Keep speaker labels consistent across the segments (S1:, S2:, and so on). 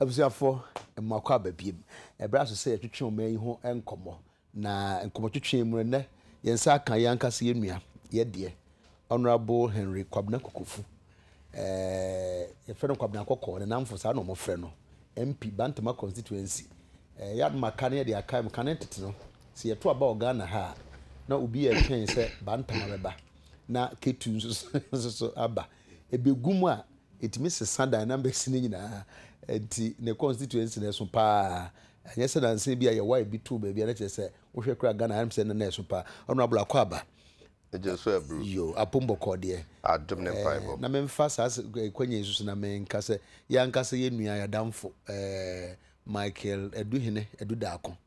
S1: Abusuafoɔ, mmoakɔ aba biem. Ɛberɛ aso sɛ yɛtwetwe ɔman yi ho nkɔmmɔ. Na nkɔmmɔtwetwe mu no, nnɛ yɛn nsa aka yɛn ankasa yɛn nua, yɛn deɛ, Honourable Henry Kwabena Kokofu. Ɛɛ, yɛfrɛ no Kwabena Kɔkɔɔ, ne namfo saa na wɔfrɛ no. MP, Bantama constituency. Ɛɛ, yɛ adom aka ne yɛde akae mu, kane tete no, sɛ yɛto aba wɔ Ghana ha a, na obi retwɛn sɛ Bantama bɛba, na Ketu nso so aba. Ɛbɛgu mu a, ɛtumi sesa dynamics no nyinaa. Nti ne constituency no ɛso paa. Ɛnyɛ sɛ nansa bi a yɛwae bi too baabi a na kyerɛ sɛ wohwɛ koraa Ghana ayɛ sɛ na ɛso paa. Honourable Akwaaba.
S2: Ɛgye so aburu.
S1: Yo, apom bɔkɔɔ deɛ.
S2: Adom ne mpaebɔ.
S1: Na memfa saa kwanya yi so na menka sɛ yɛn ankasa yɛn nua yɛn adamfo eh, Michael Aduhene Adu Daako.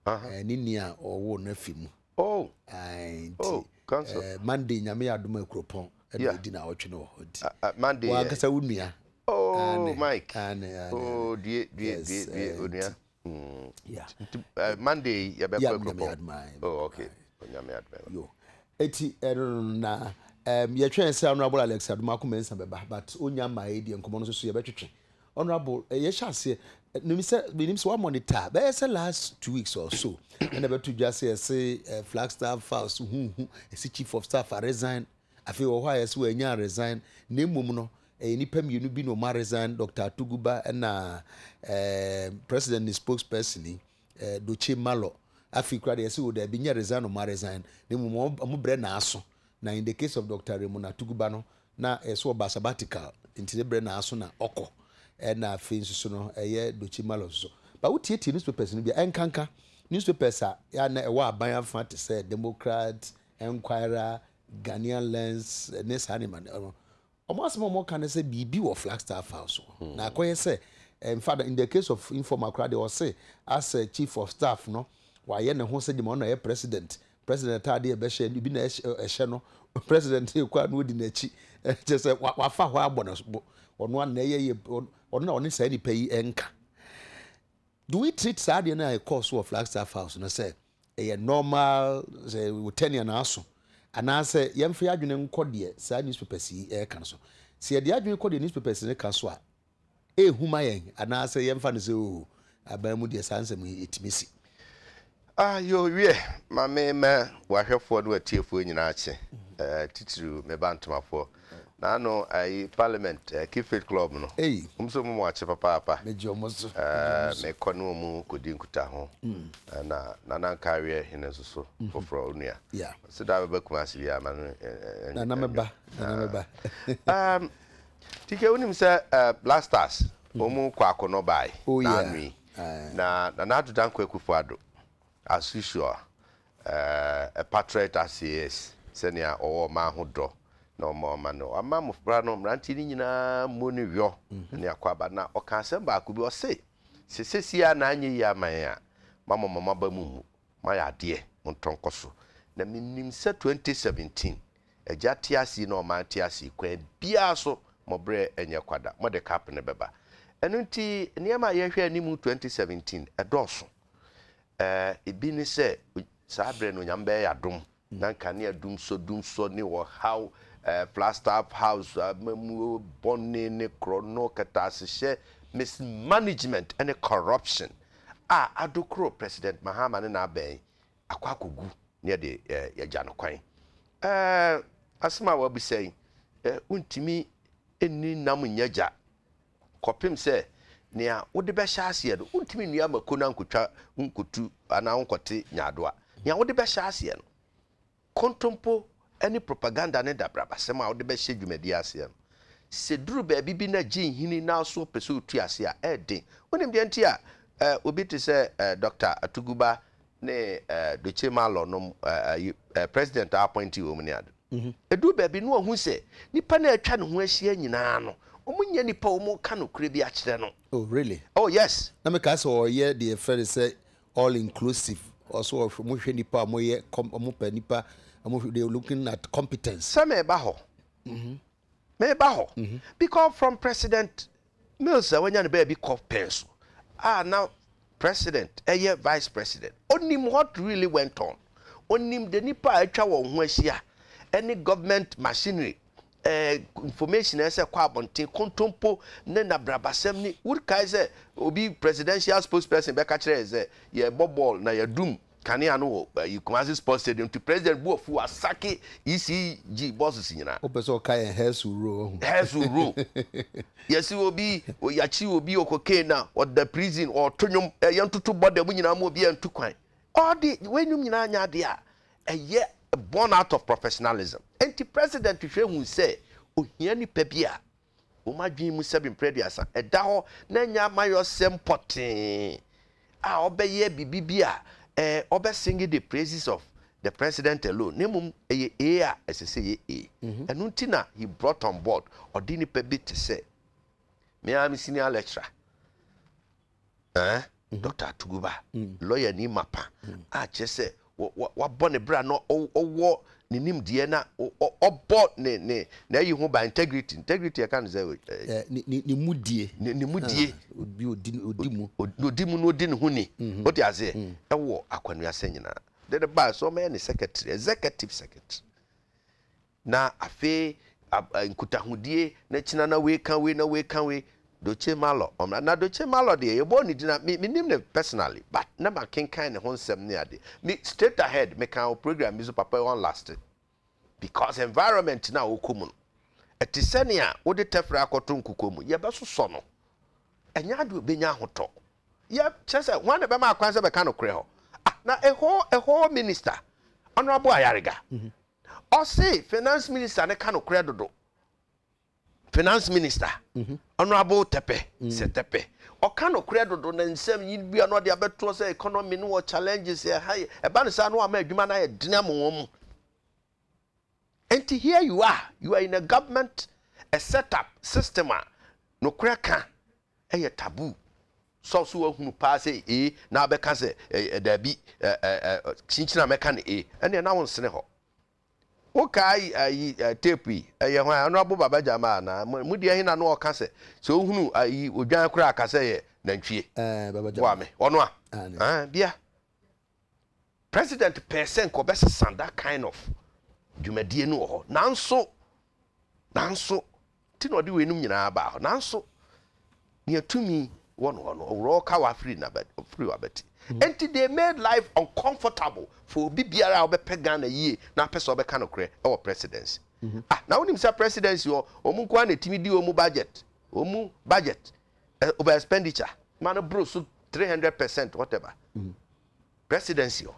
S1: Eh, ne ni a ɔwoo no afi mu.
S2: Oh.
S1: Ae, nti,
S2: Oh, council.
S1: eh, Monday nyame yɛ adom a Kuropɔn ɛna
S2: Yeah.
S1: ɛdi na awɔtwe no wɔ hɔ nti.
S2: Ah, ah, Monday yɛ.
S1: Wankasa wo nua.
S2: Oh,
S1: Aane,
S2: Mike.
S1: aane, aane,
S2: Oh,
S1: aane.
S2: due, due,
S1: Yes,
S2: due, due,
S1: eh,
S2: onua.
S1: nti.
S2: Mm.
S1: Yeah.
S2: Nti, eh, Monday yi yɛbɛkɔ
S1: Yeah, nyame
S2: Kuropɔn.
S1: adom a,
S2: Oh, okay. Onyame adom.
S1: Yo. Eti ɛno no na um, yɛtwɛn sɛ Honorable Alex Adomako Mensah bɛba but onya mmaeɛ deɛ nkɔmmɔ no nso so yɛbɛtwetwe. Honorable, eh, yɛhyɛ aseɛ nim sɛ menim sɛ woamonitor bɛyɛ sɛ last 2 weeks or so ɛna bɛto dwa sɛ yɛse Flagstaff House huhu ɛsi chief of staff a resign. Afei wɔ hɔ a yɛse wɔanya resign, na mmom no ɛyɛ nnipa mmienu bi na ɔma resign, Dr. Atuguba ɛna president ne spokesperson yi, Doche Malo. Afei koraa deɛ yɛse wɔ daabi nyɛ resign ɔma resign, na mmom ɔmo brɛ n'aso. Na in the case of Dr. Raymond Atuguba no, na ɛsɛ ɔba sabbatical nti ne brɛ n'aso na ɔkɔ. Ɛna afei nso so no ɛyɛ Doche Malo nso so. Ba wotietie newspapers no bi a, ɛnkanka newspapers a yɛ na ɛwɔ aban afa te sɛ Democrat, Enquirer, Ghanaian Lens ne saa nneɛma no, ɔmo asɛm a ɔmo ka ne sɛ biribi wɔ Flagstaff House hɔ. Na akɔyɛ sɛ, in fact, in the case of Informer koraa deɛ, ɔse as chief of staff no wayɛ ne ho sɛ gyama ɔno na ɛyɛ president. President ataade a ɛbɛhyɛ ebi na ɛhyɛ no, president ekɔ a na odi n'akyi, kyerɛ sɛ wafa hɔ abɔ ne bo, ɔno ana ɛyɛ yɛ ɔno na ɔne saa nipa yi ɛnka. Do we treat saa adeɛ no a ɛkɔɔ so wɔ Flagstaff House no sɛ ɛyɛ normal sɛ wotɛnea n'aso, anaasɛ yɛmfa yɛn adwene nkɔ deɛ saa newspapers yi ɛreka no so? Sɛ yɛde adwene kɔ deɛ newspapers no ka so a, ehu ma yɛn, anaasɛ yɛmfa no sɛ o aban mu deɛ saa nsɛm yi ɛtumi si?
S2: Ah, yo, wiɛ, ma me ma wahwɛfoɔ ne watiefoɔ nyinaa kye, titiriw me ba ntomafoɔ. Na ano ayi parliament, Keep Fit Club no.
S1: Ei.
S2: Wɔn nso mo akye papaapa.
S1: Megye wɔn so. Megye wɔn so.
S2: Mekɔ ne wɔn kɔdi nkutaho. Na Nana Nkareɛ hene nso so foforɔ onua.
S1: Yeah.
S2: Sɛ daa bɛba Kumasi bi ama no.
S1: Nana mɛba. Nana mɛba.
S2: TK, wonim sɛ Black Stars wɔn kɔ akɔnɔ bae.
S1: Oh yeah.
S2: N'ano yi. Na Nana Addo Dankwa Akufo-Addo, as usual, a patriot as he is, sɛnea ɔwɔ ɔman ho dɔ na ɔma ɔma no, wama mmofra no, mmeranteɛ no nyinaa mmu no yɔ ne akwaaba. Na ɔka asɛm baako bi, ɔse, sɛ seesei ara na anyɛ yie ama yɛn a, moama mo aba mu mmu, moayɛ adeɛ, montɔ nkɔ so. Na menim sɛ 2017, Agya te ase yi na ɔman te ase yi, kwan biara so mo berɛ nyɛ kwa da, mode cup no bɛba. Ɛno nti nneɛma a yɛhwɛ anim 2017 ɛdɔɔso. Ɛɛ, ebi ne sɛ saa berɛ no Onyame bɛyɛ yɛn adom na nkanea dumsɔ dumsɔ ne ɔhaw, ɛɛ, Flagstaff House amammuo bɔne ne korɔno, kɛtɛasehyɛ, mismanagement ne corruption a adokoro President Mahama ne n'abɛn akɔ akɔgu na yɛde yɛagya no kwan. Ɛɛ, asɛm a wabisa yi, wontumi nni nam nyɛ gya kɔpem sɛ nea wode bɛhyɛ aseɛ no, wontumi nnua mako na nkotwa nkotu anaa wonkɔte nyaadoa. Nea wode bɛhyɛ aseɛ no, kontompo ne propaganda ne dabrabasɛm a wode bɛhyɛ dwumadi aseɛ no, sɛ duru baabi bi na gye nhini na so pɛ sɛ otu ase a, ɛyɛ den. Wonim deɛ nti a obi te sɛ Dr. Atuguba ne Doche Malo nom, president a appointee wɔn ne ade. Ɛduru baabi no wahu sɛ nipa no a atwa ne ho ahyia nyinaa no, wɔn nyɛ nipa a wɔka nokorɛ bi akyerɛ no.
S1: Oh, really?
S2: Oh, yes.
S1: Na meka sɛ ɔyɛ deɛ yɛfrɛ no sɛ all inclusive. Ɔso ɔhwɛ, wɔhwɛ nipa a wɔyɛ, wɔpɛ nipa, wɔhwɛ, they are looking at competence.
S2: Sɛ meba hɔ. Meba hɔ. Because from President Mills a wanya ne baabi kɔ pɛn so a na president ɛyɛ vice president, onim what really went on. Onim de nipa a atwa wɔn ho ahyia ɛne government machinery. eh, information a ɛsɛ kɔ abɔnten, kontompo ne nabrabasɛm ne wokae sɛ obi presidential spokesperson bɛka kyerɛ yɛ sɛ yɛbɔ bɔɔl na yɛdum kanea no wɔ ayi Kumasi Sports Stadium nti president bu afu asake ECG bosses nyinaa.
S1: Wopɛ sɛ ɔka yɛn Hersu Row ɔho.
S2: Hersu Row. Yɛsi obi yɛakyi obi wɔ cocaine na ɔda prison ɔto nnwom yɛntoto bɔda mu nyinaa mu obi antu kwan. Ɔde weinom nyinaa nyɛ adeɛ a ɛyɛ born out of professionalism. Enti president hwɛ hu sɛ ohia nipa bi a wɔn adwene mu sɛbe mprɛ aduasa ɛda hɔ na ɛnyɛ amayɔsɛm pɔtee a ɔbɛyɛ biribi bi a ɛɛ ɔbɛ sing the praises of the president alone na mmom ɛyɛ A a ɛsɛ sɛ ɛyɛ A. Ɛno nti na he brought on board ɔde nipa bi te sɛ me ara me senior lecturer. Eh, Dɔkta Atuguba, lɔyani mapa a kyerɛ sɛ wabɔ ne bra na ɔwɔ ne nimdeɛ na ɔbɔ ne ne n'ayi ho ba integrity integrity ɛka no sɛ
S1: ne mu die
S2: ne mu die
S1: obi odi odi mu
S2: odi mu na odi ne ho ni o te aseɛ ɛwɔ akwanuasɛ nyinaa de ne ba so ɔmɛyɛ ne secretary executive secretary Na afei nkutahodie na kyina na wei ka wei na wei ka wei Doce Malɔ ɔmmra na Doce Malɔ deɛ yɛbɔɔ ne din a me menim no personally but na makenkan ne ho nsɛm ne adeɛ me straight ahead mekaa wɔ program bi so papa yi ɔnlaste because environment no a ɔkɔ mu no ɛte sɛnea wode tɛfrɛ akɔto nkokɔ mu yɛbɛsosɔ no ɛnyɛ adeɛ ɔbɛnya ahotɔ yɛ kyerɛ sɛ hwan na ɛbɛma akwan sɛ bɛka nokorɛ hɔ ah na a whole a whole minister Honourable Ayariga mm -hmm. Ɔse finance minister no ka nokorɛ dodo. Finance minister honourable Tɛpɛ sɛ Tɛpɛ ɔka nokorɛ dodo na nsɛm yi bia na ɔde abɛtoɔ sɛ economy no wɔ challenges ɛha yɛ ɛba no saa na wama adwuma no ayɛ dene ama wɔn mu. Nti here you are, you are in a government a set up system a nokorɛ ka yɛ taboo. Sɛ so wahunu paa sɛ ee na abɛka sɛ ɛ daabi ɛ ɛ ɛ kyinkyin a mɛka no ee ɛnneɛ na wonsene hɔ. Wokae ayi ɛ tape yi ɛyɛ hwan Honourable Baba Jamal anaa mo mo deɛ hena na ɔka sɛ sɛ ohunu ayi odwan koraa ka sɛ yɛ nantwie.
S1: Ɛɛ Baba
S2: Boa
S1: Jamal.
S2: me ɔno a
S1: Aane.
S2: ɛɛ bia. President pɛɛ sɛ nka ɔbɛsesa that kind of dwumadie no wɔ hɔ nanso nanso nti na ɔde weinom nyinaa baa hɔ nanso nea tumi wɔ no hɔ no ɔworɔ kawa firi n'aba firi w'abati nti they made life uncomfortable for obi biara a ɔbɛpɛ Ghana yie na apɛ sɛ ɔbɛka nokorɛ wɔ presidency ah na wonim sɛ presidency hɔ wɔn nko ara na ɛtumi di wɔn budget wɔn budget eh, over expenditure ma no boro so 300% whatever presidency hɔ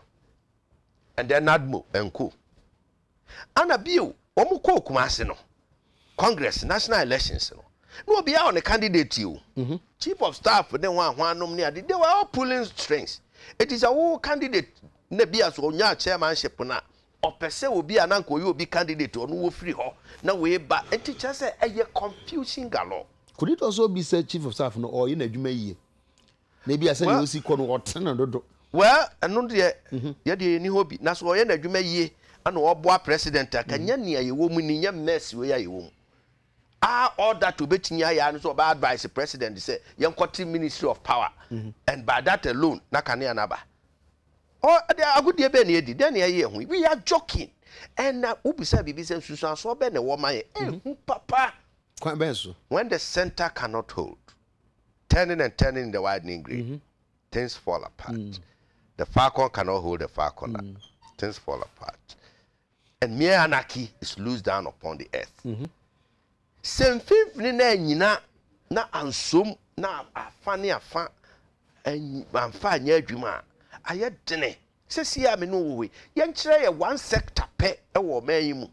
S2: and then NADMO and co ana bio wɔn kɔɔ Kumasi no congress national elections no na obiara wɔ ne candidate o mhm. chief of staff ne ho ahoanom ne ade they were all pulling strings eti sɛ wo candidate na bi a so ɔnya chairmanship na ɔpɛ sɛ obi a na nka ɔyɛ obi candidate ɔno wɔ firi hɔ na wei ba eti kyerɛ sɛ ɛyɛ confusion galore.
S1: Could it also be sɛ chief of staff no ɔyɛ n'adwuma yie Na ebia sɛnea osi kɔ no, ɔtene no dodo.
S2: Well, ɛno deɛ, yɛ deɛ yɛnni hɔ bi. Na sɛ ɔyɛ n'adwuma yie na ɔboa president a, ka nyɛ nea yɛwɔ mu ni, nyɛ mess wei a yɛwɔ mu. Ah, all that obetumi ayɛ ara ne sɛ ɔbɛ advice president sɛ yɛnkɔte ministry of power and by that alone na kanea no aba. Ɔ, ɛdeɛ agodie bɛn na yɛdi? Dɛn na yɛyɛ yɛn ho yi? We are joking. And wobisa biribi sɛ nsunsuansoɔ bɛn na ɛwɔ ma yɛn? Ehu papa.
S1: Kwan bɛn so?
S2: When the center cannot hold. Turning and turning in the widening grave, mm -hmm. things fall apart. Mm. The falcon cannot hold the falconer. Mm. Things fall apart. And mere anarchy is loosed down upon the earth. Mm-hmm. Sɛ mfimfini na anyina na ansom na afa ne afa amfa anyɛ adwuma a ayɛ dene Seesei a me ne wo wɔ hɔ yi, yɛnkyerɛ yɛ one sector pɛ wɔ ɔman yi mu,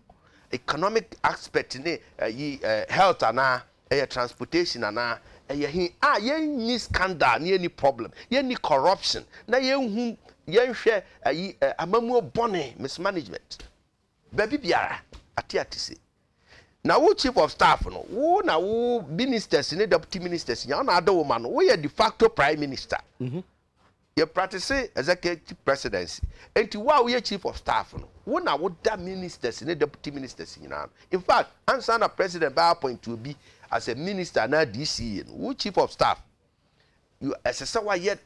S2: economic aspect ne ayi health anaa, ɛyɛ transportation anaa, ɛyɛ he a yɛnni scandal ne yɛnni problem, yɛnni corruption na yɛnhu, yɛnhwɛ ayi amammuo bɔne, mismanagement. Baabi biara, ate ate se. Na wo chief of staff no, wo na wo ministers ne deputy ministers nyinaa, wo na ade wo ma no, woyɛ de facto prime minister. Yɛ practice executive presidency. Enti wo a woyɛ chief of staff no, wo na woda ministers ne deputy ministers nyinaa ano. In fact, ansa na president bɛ appoint obi as a minister anaa DCA no, wo chief of staff, you, ɛsɛ sɛ woayɛ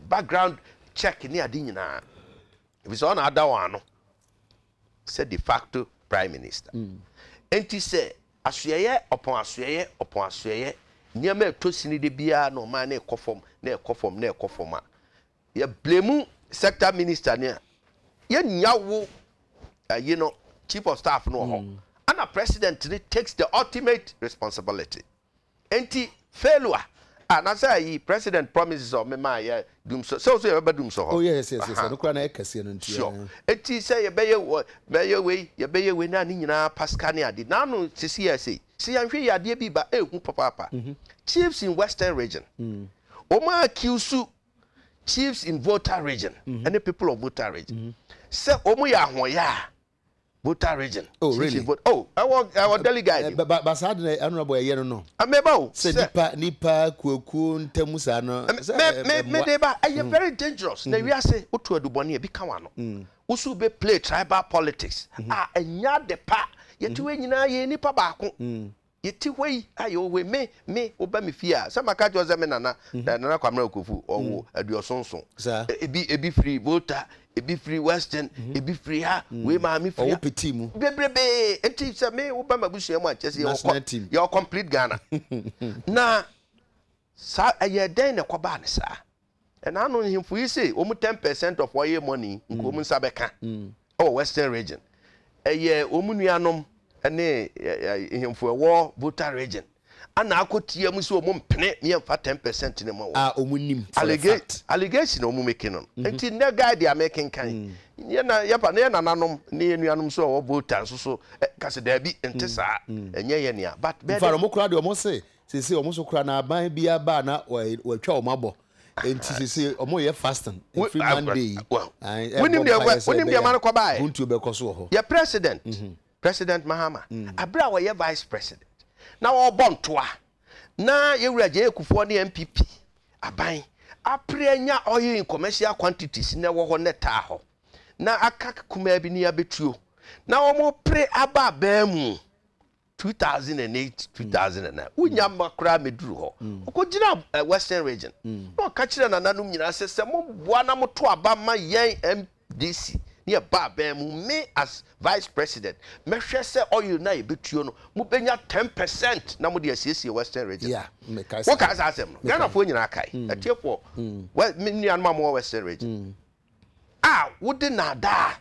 S2: background check ne ade nyinaa. Efisɛ ɔna ada wɔn ano sɛ de facto prime minister. Enti sɛ asoɛeɛ ɔpɔn asoɛeɛ ɔpɔn asoɛeɛ, nneɛma ɛtɔ sini da biara na ɔman no rekɔ fam na ɛrekɔ fam na ɛrekɔ fam a, yɛ blame sector minister no a, yɛnnya wo ayi no chief of staff no wɔ hɔ. Ɛna president no takes the ultimate responsibility. Enti failure a na sɛ ayi president promises a ɔmemaa yɛ dumsɔ sɛ ɔsɛ yɛbɛba dumsɔ hɔ.
S1: Oh yes yes yes ɛno koraa na ɛyɛ kɛseɛ no nti.
S2: Sure enti sɛ yɛbɛyɛ wɔ bɛyɛ wei yɛbɛyɛ wei na ne nyinaa pasika ne ade n'ano sisi yɛ sei sɛ yɛnhwɛ yie adeɛ bi ba ehu papaapa chiefs in western region wɔn accuse chiefs in Volta region ɛne people of Volta region sɛ wɔn yɛ ahoɔyɛ a. Volta region.
S1: Oh really?
S2: Volta. Oh, ɛwɔ ɛwɔ Daily Guide.
S1: Ba ba ba saa de na ɛno bɔ ɛyɛ no no.
S2: Meba o.
S1: Sɛ nipa nipa kuokuo ntamu saa no.
S2: Sɛ me me me de ba ɛyɛ very dangerous. Na wiase wotu adubɔne ebi ka wano. Wosu bɛ play tribal politics a ɛnyɛ ade pa. Yɛte hɔ nyinaa yɛ nipa baako. Yɛte hɔ yi a yɛwɔ hɔ yi, me, me, woba me fie a, sɛ maka akyerɛ wo sɛ me nana, mm. Nana Kwamena Okofu, ɔwo mm. aduɔsonson. Ebi, ebi firi Volta, ebi firi Western, mm -hmm. ebi firi ha, mm. wei maame firi ha.
S1: Ɔwo mu.
S2: Bebrebe, nti sɛ me woba m'abusua mu a, kyerɛ sɛ yɛwɔ complete Ghana. Na saa, ɛyɛ dɛn na ɛkɔbaa ne saa? Ɛna ano nhemfo yi se wɔn 10% of oil money nka wɔn nsa bɛka ɛwɔ Western Region. Ɛyɛ wɔn nuanom ne nhemfo ɛwɔ Volta Region ana akɔ tia mu sɛ wɔn mpene ne yɛmfa 10% no ma wɔn.
S1: A wɔn nim for a fact.
S2: Allegation a wɔn make no. Nti nnɛ guy deɛ mekenkan yɛ na yɛpa ne yɛ nananom ne yɛ nuanom nso a ɛwɔ Volta nso so ka sɛ daabi nte saa ɛnyɛ yɛ nea but
S1: bɛyɛ dɛ. Nfa wɔn koraa deɛ wɔn se Seesei wɔn nso koraa na aban bi aba a na wɔatwa wɔn abɔ. Enti seesei wɔreyɛ fasting ɛfiri Monday yi.
S2: Wonim deɛ wonim deɛ ma no kɔbaeɛ?
S1: Mpuntuo bɛkɔ so wɔ hɔ.
S2: Yɛ president, President Mahama, abere a ɔyɛ vice president na ɔrebɔ ntoa na yɛwura J.A. Kufuor ne NPP aban apere anya oil in commercial quantities na ɛwɔ hɔ na ɛtaa hɔ na aka kumaa bi ne abɛtuo na wɔpere aba aban mu. 2008 2009 wonya mma koraa mɛduru hɔ ɔkɔgyina eh, Western Region na ɔka kyerɛ nananom nyinaa sɛ sɛ moboa na moto aba ma yɛn MDC ne ɛba abɛn mu me as vice president mɛhwɛ sɛ oil no a yɛbɛtuo no mobɛnya 10% na mode asiesie Western Region.
S1: Yeah, mekae saa.
S2: Wokae saa asɛm no? Ghanafoɔ nyinaa kae. Atiefoɔ, me nuanom a mowɔ Western Region a wode naadaa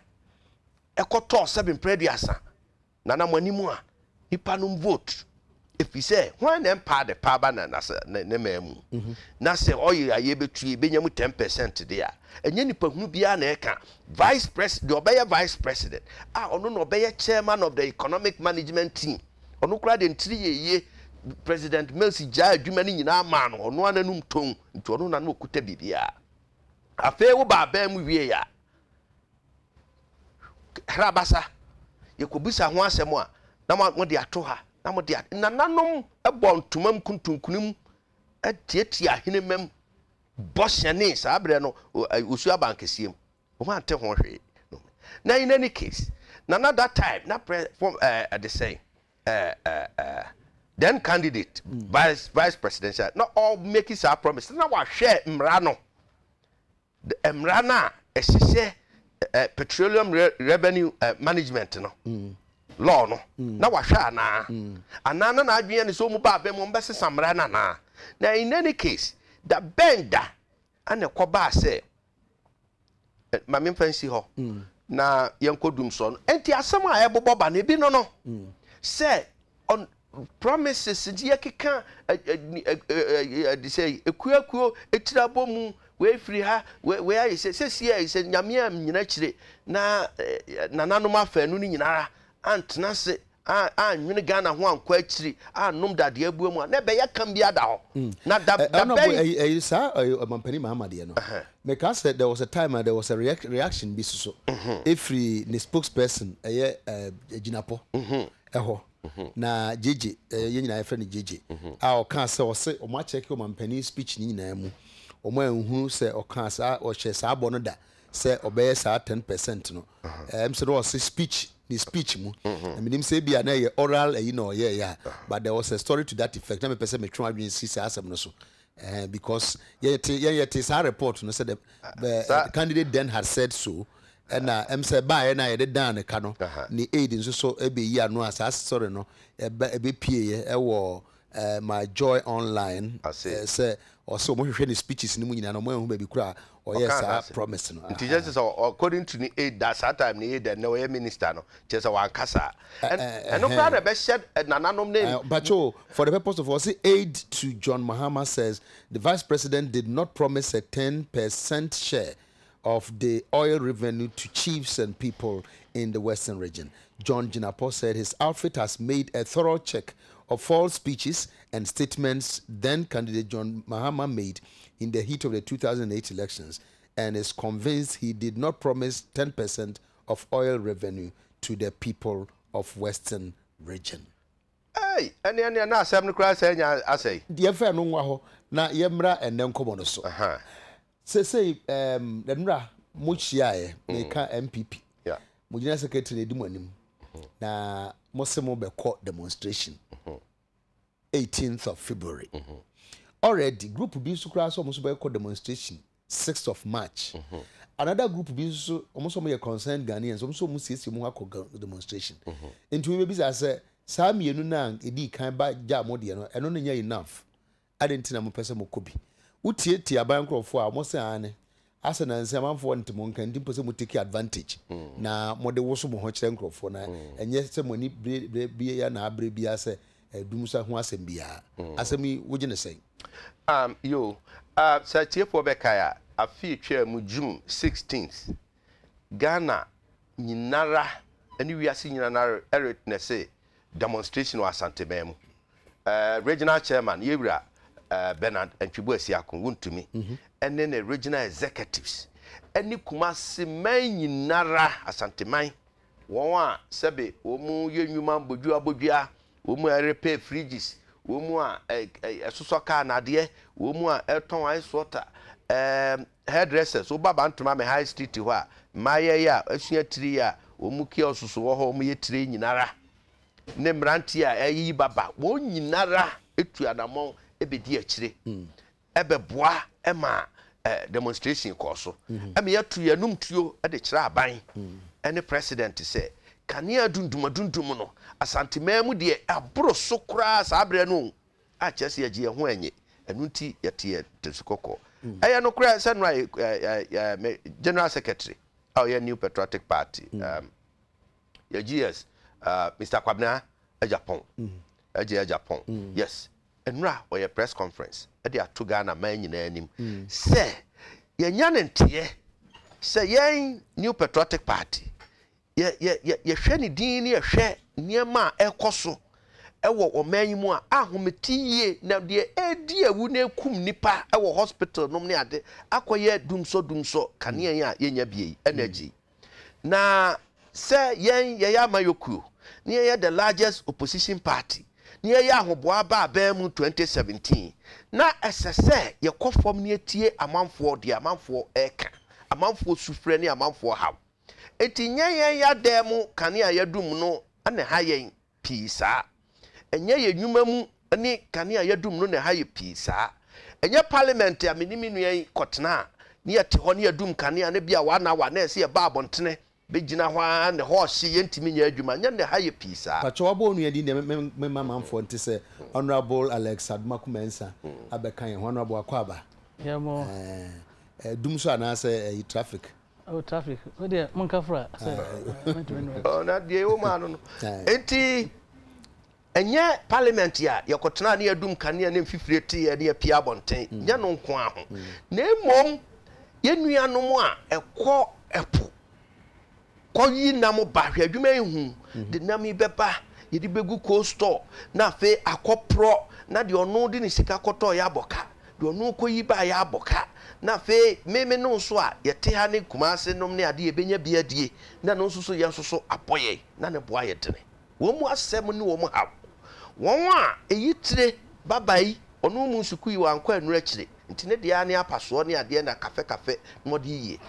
S2: ɛkɔtɔɔ sɛbe mprɛ 30 Nana mo anim a nipa nom vote efisɛ hwan na ɛmpa ade pa aba na ne ne man mu na sɛ oil a yɛbɛtu yɛbɛnya mu 10% de a ɛnyɛ nipa hunu biara na ɛka vice pres deɛ ɔbɛyɛ vice president a ɔno na ɔbɛyɛ chairman of the economic management team ɔno koraa deɛ ntiri yɛ yie President Mills gyaa adwuma no nyinaa maa no ɔno ara n'anum tɔn nti ɔno na na ɔkuta biribiara afei wo ba abɛn mu wie a Hrabasa, yɛkɔbisa ho asɛm a, na mode ato ha, na mode a nananom bɔ ntoma mu kuntunkuni mu tiatia ahenemma mu bɔ hyɛne saa berɛ no osuo abankɛseɛ mu. Wɔn ante ho hwee. Na in any case, nana that time na pre form ɛɛ ɛde sɛn ɛɛ ɛɛ then candidate vice vice presidential na ɔ make saa promise na wahwɛ mmara no. Mmara no a ɛhyehyɛ Petroleum Revenue Management no, law no, na wahwɛ anaa? Anaa na n'adwene yɛ ne sɛ wɔn ba abɛn mu wɔbɛsesa mmara no anaa? Na in any case, da bɛn da na ɛkɔbaa sɛ, ma memfa nsi hɔ na yɛnkɔ dumsɔ no. Enti asɛm a ɛbobɔ ba no, ebi no no, sɛ Promises nti yɛkeka ɛde sɛ ekuakuo etiri abɔ mu wei firi ha wei ayɛ sɛ sɛsi yɛ sɛ nyame a nyina akyire na nananom afanu no nyinara antena ase anwene Ghana ho ankɔ akyiri annom dadeɛ abua mu a na ɛbɛyɛ kam bi ada hɔ mm. na da da
S1: bɛn ɛyi saa ɔmampanin Mahama deɛ no meka sɛ there was a time there was a reaction bi soso ɛfiri ne spokesperson ɛyɛ gyinapɔ ɛhɔ na Gyegye, yɛn nyinaa yɛfrɛ no Gyegye, a ɔkaa sɛ ɔse wɔn akyɛke ɔmampanin speech no nyinaa mu, wɔn anhunu sɛ ɔkaa saa, ɔhyɛ saa bɔ no da sɛ ɔbɛyɛ saa 10% no. Ɛm sɛ na ɔse speech, ne speech mu. Na menim sɛ ebia na ɛyɛ oral ayi na ɔyɛeɛ a, but there was a story to that effect. Na mepɛ sɛ metwe w'adwene si saa asɛm no so. Because yɛte, yɛn yɛte saa report no sɛ the, the candidate then had said so. Ɛna ɛm sɛ ɛbaeɛ no a yɛde dan ne ka no, ne aid nso so ɛbɛyi ano a saa story no ɛba ɛbɛpieeɛ ɛwɔ My Joy Online sɛ ɔsɛ wɔn hwehwɛ ne speeches no mu nyinaa na wɔn anhu baabi koro a ɔyɛɛ saa promise no.
S2: Nti kyerɛ sɛ according to ne aid da saa time ne aid ɛnɛ ɔyɛ minister no kyerɛ sɛ wanka saa. Ɛno koraa na ɛbɛhyɛ nananom ne.
S1: Mpakyɛw for the purpose of ɔse aid to John Mahama says the vice president did not promise a 10% share of the oil revenue to chiefs and people in the Western region. John Jinapor said his outfit has made a thorough check of false speeches and statements then candidate John Mahama made in the heat of the 2008 elections and is convinced he did not promise 10% of oil revenue to the people of Western region.
S2: Ei, ɛneɛ neɛ na asɛm no koraa sɛ anya asɛe.
S1: Yɛmfa ɛno nwa hɔ na yɛmmra ɛnnɛ nkɔmmɔ no so. Seesei ɛɛm nnora mo hyiaeɛ, meka NPP, mo general secretary na edi mo anim na mo se mo bɛkɔ demonstration 18th of February. Already group bi nso koraa sɛ wɔn nso bɛkɔ demonstration 6th of March. Another group bi nso wɔn nso wɔyɛ concerned Ghanaians, wɔn nso wɔn siesie wɔn ho akɔ demonstration. Nti wobɛbisa sɛ saa mmienu no a edii kan ba gyaa mo deɛ no, ɛno no nyɛ enough. Adɛn nti na mopɛ sɛ mokɔ bi? Wotietie aban nkurɔfoɔ a, wɔse aane. Asɛ nansa yi amanfoɔ nte mo nka nti mopɛ sɛ mo take advantage na mode woso mo ho kyerɛ nkurɔfoɔ na ɛnyɛ sɛ mo ani bere bere biara na abere biara sɛ dumsa ho asɛm biara. Asɛm yi wogye no sɛn?
S2: Um, yoo, uh, sɛ atiefoɔ bɛkae a, afe etwaa mu June 16th, Ghana nyinara ne wiase nyinara re-witnesse demonstration wɔ Asanteman mu. Eh, regional chairman, Yewura eh, Bernard Antwibu Asiako, wontumi, ɛne ne regional executives, ɛne Kumasi man nyinara, Asanteman, wɔn a sɛbe wɔn yɛ nnwuma bodua bodua, wɔn a ɛrepair fridges, wɔn a ɛsosɔ kaa nadeɛ, wɔn a ɛtɔn ice water, eh, hairdressers, woba Bantama me high street hɔ a, mmaayɛ yi a asua tiri yi a wɔn kiosks wɔ hɔ, wɔn yɛ tiri nyinara. ne mmeranteɛ a ɛreyiyi ba ba, wɔn nyinara tu anammɔn bɛdi akyire bɛboa ma demonstration kɔɔ so. Ɛma yɛto yɛn anum tuo de kyerɛ aban ne president sɛ kanea dundum adundum no Asanteman mu deɛ aboro so koraa saa berɛ no o, a kyerɛ sɛ yɛgye yɛn ho ɛnye, ɛno nti yɛte yɛn tiri kɔkɔɔ. Ɛyɛ nokorɛ sɛ nnora me general secretary a ɔyɛ New Patriotic Party, Yɛ GS uh, Mister Kwabena Agyapong. Agye Agyapong. Yes. Nnura ɔyɛ press conference de ato Ghana man nyinaa anim sɛ yɛnya ne nteɛ sɛ yɛn New Patriotic Party yɛ yɛ yɛ yɛhwɛ ne din ne yɛhwɛ nneɛma a ɛkɔ so ɛwɔ ɔman yi mu a ahomete yie na deɛ ɛredi awu na ɛkum nnipa ɛwɔ hospital nom ne ade akɔyɛ dumsɔ dumsɔ kanea yi a yɛnya bie yi energy yi. Na sɛ yɛn yɛyɛ amayɔkuo na yɛyɛ the largest opposition party na yɛyɛ ahoboa ba abɛn mu 2017 na ɛsɛ sɛ yɛkɔ fam na yɛtie amanfoɔ deɛ amanfoɔ ɛreka, amanfoɔ sufrɛ ne amanfoɔ haw. Enti nyɛ yɛn yadan mu kanea a yɛadum no na ɛha yɛn pii saa. Ɛnyɛ yɛn nnwuma mu ne kanea a yɛadum no na ɛha yɛ pii saa. Ɛnyɛ parliament a me ne me nua yi kɔtena a ne yɛte hɔ ne yɛadum kanea no bi a one hour na ɛsɛ yɛba abɔntene bɛgyina hɔ ara na ɛhɔ ɔhye yɛntumi nyɛ adwuma. Ɛnyɛ na ɛha yɛ pii saa.
S1: Pakyɛ wabɔ wo nua din deɛ me me ma manfoɔ nte sɛ Honourable Alex Adomako Mensah abɛka yɛn ho. Honourable Akwaaba.
S3: Yɛ mo.
S1: Ɛɛ dum so anaasɛ ɛyi traffic.
S3: Oh traffic wo deɛ monka fra sɛ mentumi nua.
S2: Oh na deɛ ɛwɔ mu ano no nti ɛnyɛ parliament a yɛkɔtena ne yɛdum kanea ne mfifire teeɛ ne yɛpie abɔnten nyɛ no nko ara ho na mmom yɛn nuanom a ɛkɔ ɛpo kɔyi nam ba hwɛ adwuma yi hu de nam yi bɛba yɛde bɛgu cold store na afei akɔporɔ na deɛ ɔno de ne sika kɔtɔɔ yɛ abɔ ka Deɛ ɔno kɔyi baeɛ abɔ ka, na afei me me no nso a yɛte ha ne Kumase nom ne adeɛ yɛbɛnya bi adie, na ɛno nso so yɛn nso so abɔ yɛn, na ne bo ayɛ dene. Wɔn mu asɛm ne wɔn haw. Wɔn a ɛyi tire ba ba yi, ɔno mu sukuu yi wankɔ annuru akyire, nti ne deɛ ara ne apasoɔ ne adeɛ na kafɛ kafɛ na ɔde yie,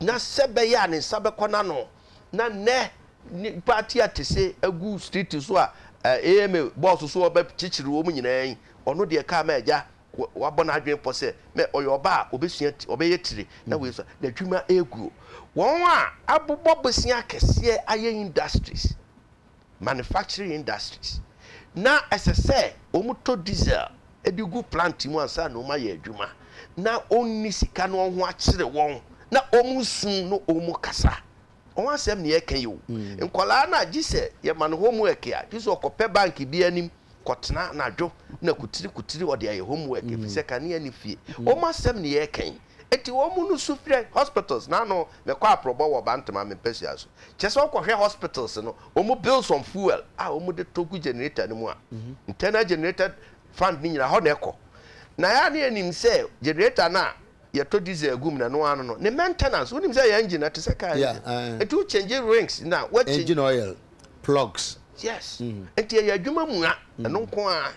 S2: na sɛ ɛbɛyɛ a ne nsa bɛkɔ n'ano, na nnɛ nnipa ate atese agu street so a AMA bɔɔso so ɔbɛkyekyere wɔn nyinaa yi, ɔno deɛ kaa ma agya. wabɔ n'adwene pɔ sɛ mɛ ɔyɛ ɔbaa a ɔbɛsua ɔbɛyɛ tire na wei nso n'adwuma ɛreguo. Wɔn a abobɔ bosea akɛseɛ ayɛ industries, manufacturing industries, na ɛsɛ sɛ wɔtɔ diesel de gu plant mu ansa na wɔayɛ adwuma, na wɔnni sika na wɔn ho akyere wɔn, na wɔresu na wɔrekasa. Wɔn asɛm na yɛreka yi o. Nkwadaa no a gye sɛ yɛma no homework a, gye sɛ ɔkɔpɛ bank bi anim kɔtena anadwo na kutirikutiri ɔde ayɛ homework ɛfiri sɛ kanea nni fie. Wɔn asɛm na yɛreka yi. Enti wɔn no su frɛ hospitals. N'ano mekɔ aprɔbɔ wɔ Bantama me mpasua so. Kyerɛ sɛ wokɔhwɛ hospitals no, wɔn bills on fuel a wɔde tɔ gu generator no mu a, internal generator fund no nyinaa hɔ na ɛkɔ. Na yɛ a na yɛnim sɛ generator no a yɛtɔ diesel gu mu na ɛno ara no no, ne maintenance, wonim sɛ yɛn engine no ɛte sɛ car engine. Enti wo change rings na wa change.
S1: Engine oil, plugs.
S2: Yes. Enti ɛyɛ adwuma mua, ɛno nko ara.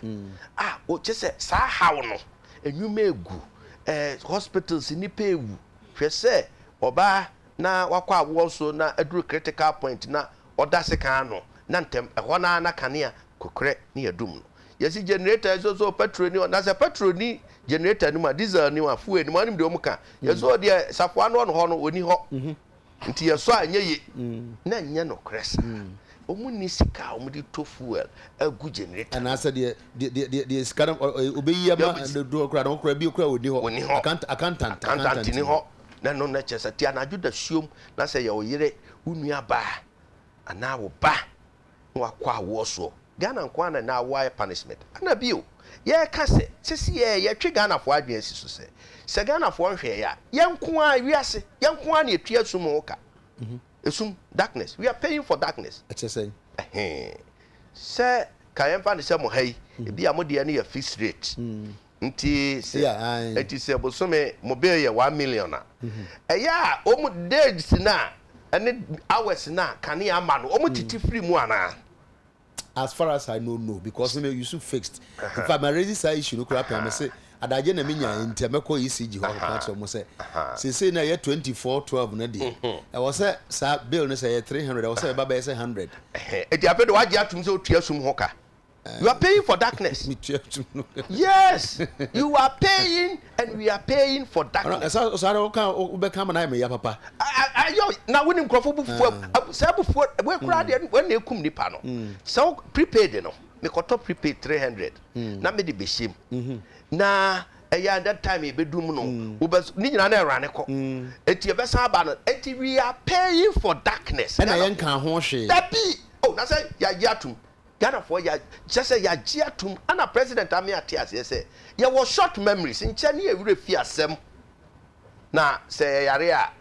S2: A, kyerɛ sɛ saa haw no, nnwuma egu, eh, hospitals nnipa ewu. Hwɛ sɛ ɔbaa na wakɔ awoɔ so na aduru critical point na ɔda sekan ano na ntɛm ɛhɔ no ara na kanea kokorɛ ne yɛdum no. Yɛsi generator yɛsɛ so petrol ni hɔ na sɛ petrol ni generator no mu a diesel ni mu a fuel ni mu a wonim deɛ wɔn ka yɛsɛ ɔdeɛ safoa no ɔno hɔ no ɔni hɔ nti yɛsɔ a ɛnyɛ ye na ɛnyɛ nokorɛ saa wɔn nni sika a wɔn de tɔ fuel agu generator no mu.
S1: Anaasɛ deɛ deɛ deɛ deɛ sika no ɔbɛyi ama dodoɔ koraa no koraa bi koraa ɔni hɔ
S2: ɔni hɔ
S1: accountant
S2: accountant ni hɔ na ɛno na kyerɛ sɛ te anadwo da suom na sɛ yɛ wo yere wo nua baa anaa wo ba na wakɔ awoɔ soɔ. Ghana nko ara na ɛnɛ awoɔ ayɛ punishment. Ɛna bio, yɛreka sɛ, sisi yɛ yɛtwe Ghanafoɔ adwene asi so sɛ, sɛ Ghanafoɔ nhwɛeɛ a, yɛn nko ara, wiase, yɛn nko ara na yɛtua esum ho ka. Esum, darkness, we are paying for darkness.
S1: Ɛkyerɛ sɛn?
S2: Ɛhee. Sɛ, ka yɛmfa no sɛ mo ha yi, ebi a mo deɛ no yɛ fixed rate. Nti sɛ, nti sɛ bosome mo bill yɛ 1 million a, ɛyɛ a wɔn days no a ɛne hours no a kanea ama no, wɔn tete firi mu anaa?
S1: As far as I know, no, because me use fixed. In fact, ma raise saa issue no koraa pɛn me se adagye na me nya nti a mɛkɔ ECG hɔ akɔka akyerɛ wɔn sɛ seesei na ɛyɛ 24/12 no deɛ ɛwɔ sɛ saa bill no sɛ ɛyɛ 300 ɛwɔ sɛ ɛba bɛyɛ sɛ 100.
S2: Eti afei de wagye atum sɛ otua sum ho ka. You are paying for darkness. Yes, you are paying and we are paying for darkness.
S1: Ɛsɛ saa de woka wobɛka ama no ayɛ me ya papa.
S2: Ayɔ na wonim nkurɔfo bufuo saa bufuo wei koraa deɛ wɔn na ekum nipa no. Sɛ wo prepaid no mekɔtɔ prepaid 300 na mede bɛhyɛ mu na ɛyɛ at that time yɛbɛdum no wobɛ ne nyinaa na ɛrane kɔ eti yɛbɛsan aba no eti we are paying for darkness.
S1: Ɛna yɛn ka ho hwee.
S2: Dabi oh na sɛ yɛagye atum. Ghanafoɔ ya kyerɛ sɛ yagye atum ɛna president ame ate aseɛ sɛ yɛwɔ short memories nkyɛ ne yɛ werɛ fi asɛm na sɛ yɛyare a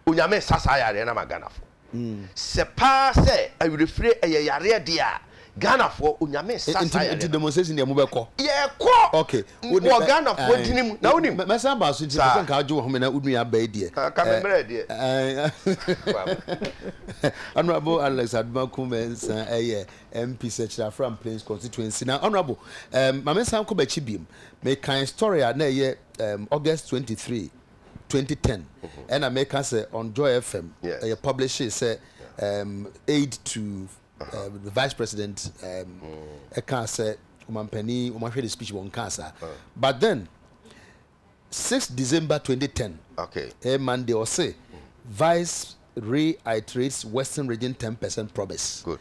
S2: Onyame nsa saa yareɛ no ama Ghanafoɔ sɛ paa sɛ awerɛfire ɛyɛ yareɛ deɛ a Ghanafoɔ Onyame nsa saa yareɛ
S1: no. Nti demonstration deɛ mobɛkɔ?
S2: Yɛkɔ
S1: okay
S2: wɔ Ghanafoɔ dini mu na wonim.
S1: Mɛsan aba so nti pɛ sɛ nka wogye wo home na wo nua aba yi deɛ.
S2: Ka me mmerɛ deɛ.
S1: Honourable Alex Adomako Mensah ɛyɛ MP Sekyere Afram Plains constituency. Na Honourable, ma me nsan nkɔ m'akyi biom. Mekan story a na ɛyɛ August 23, 2010 ɛna meka sɛ on Joy FM ɛyɛ publishee sɛ aid to the vice president ɛkaa sɛ ɔmampanin wɔn ahwɛ ne speech wɔn kaa saa. But then 6 December 2010 ɛyɛ Monday ɔse vice reiterates Western Region 10% promise.
S2: Good.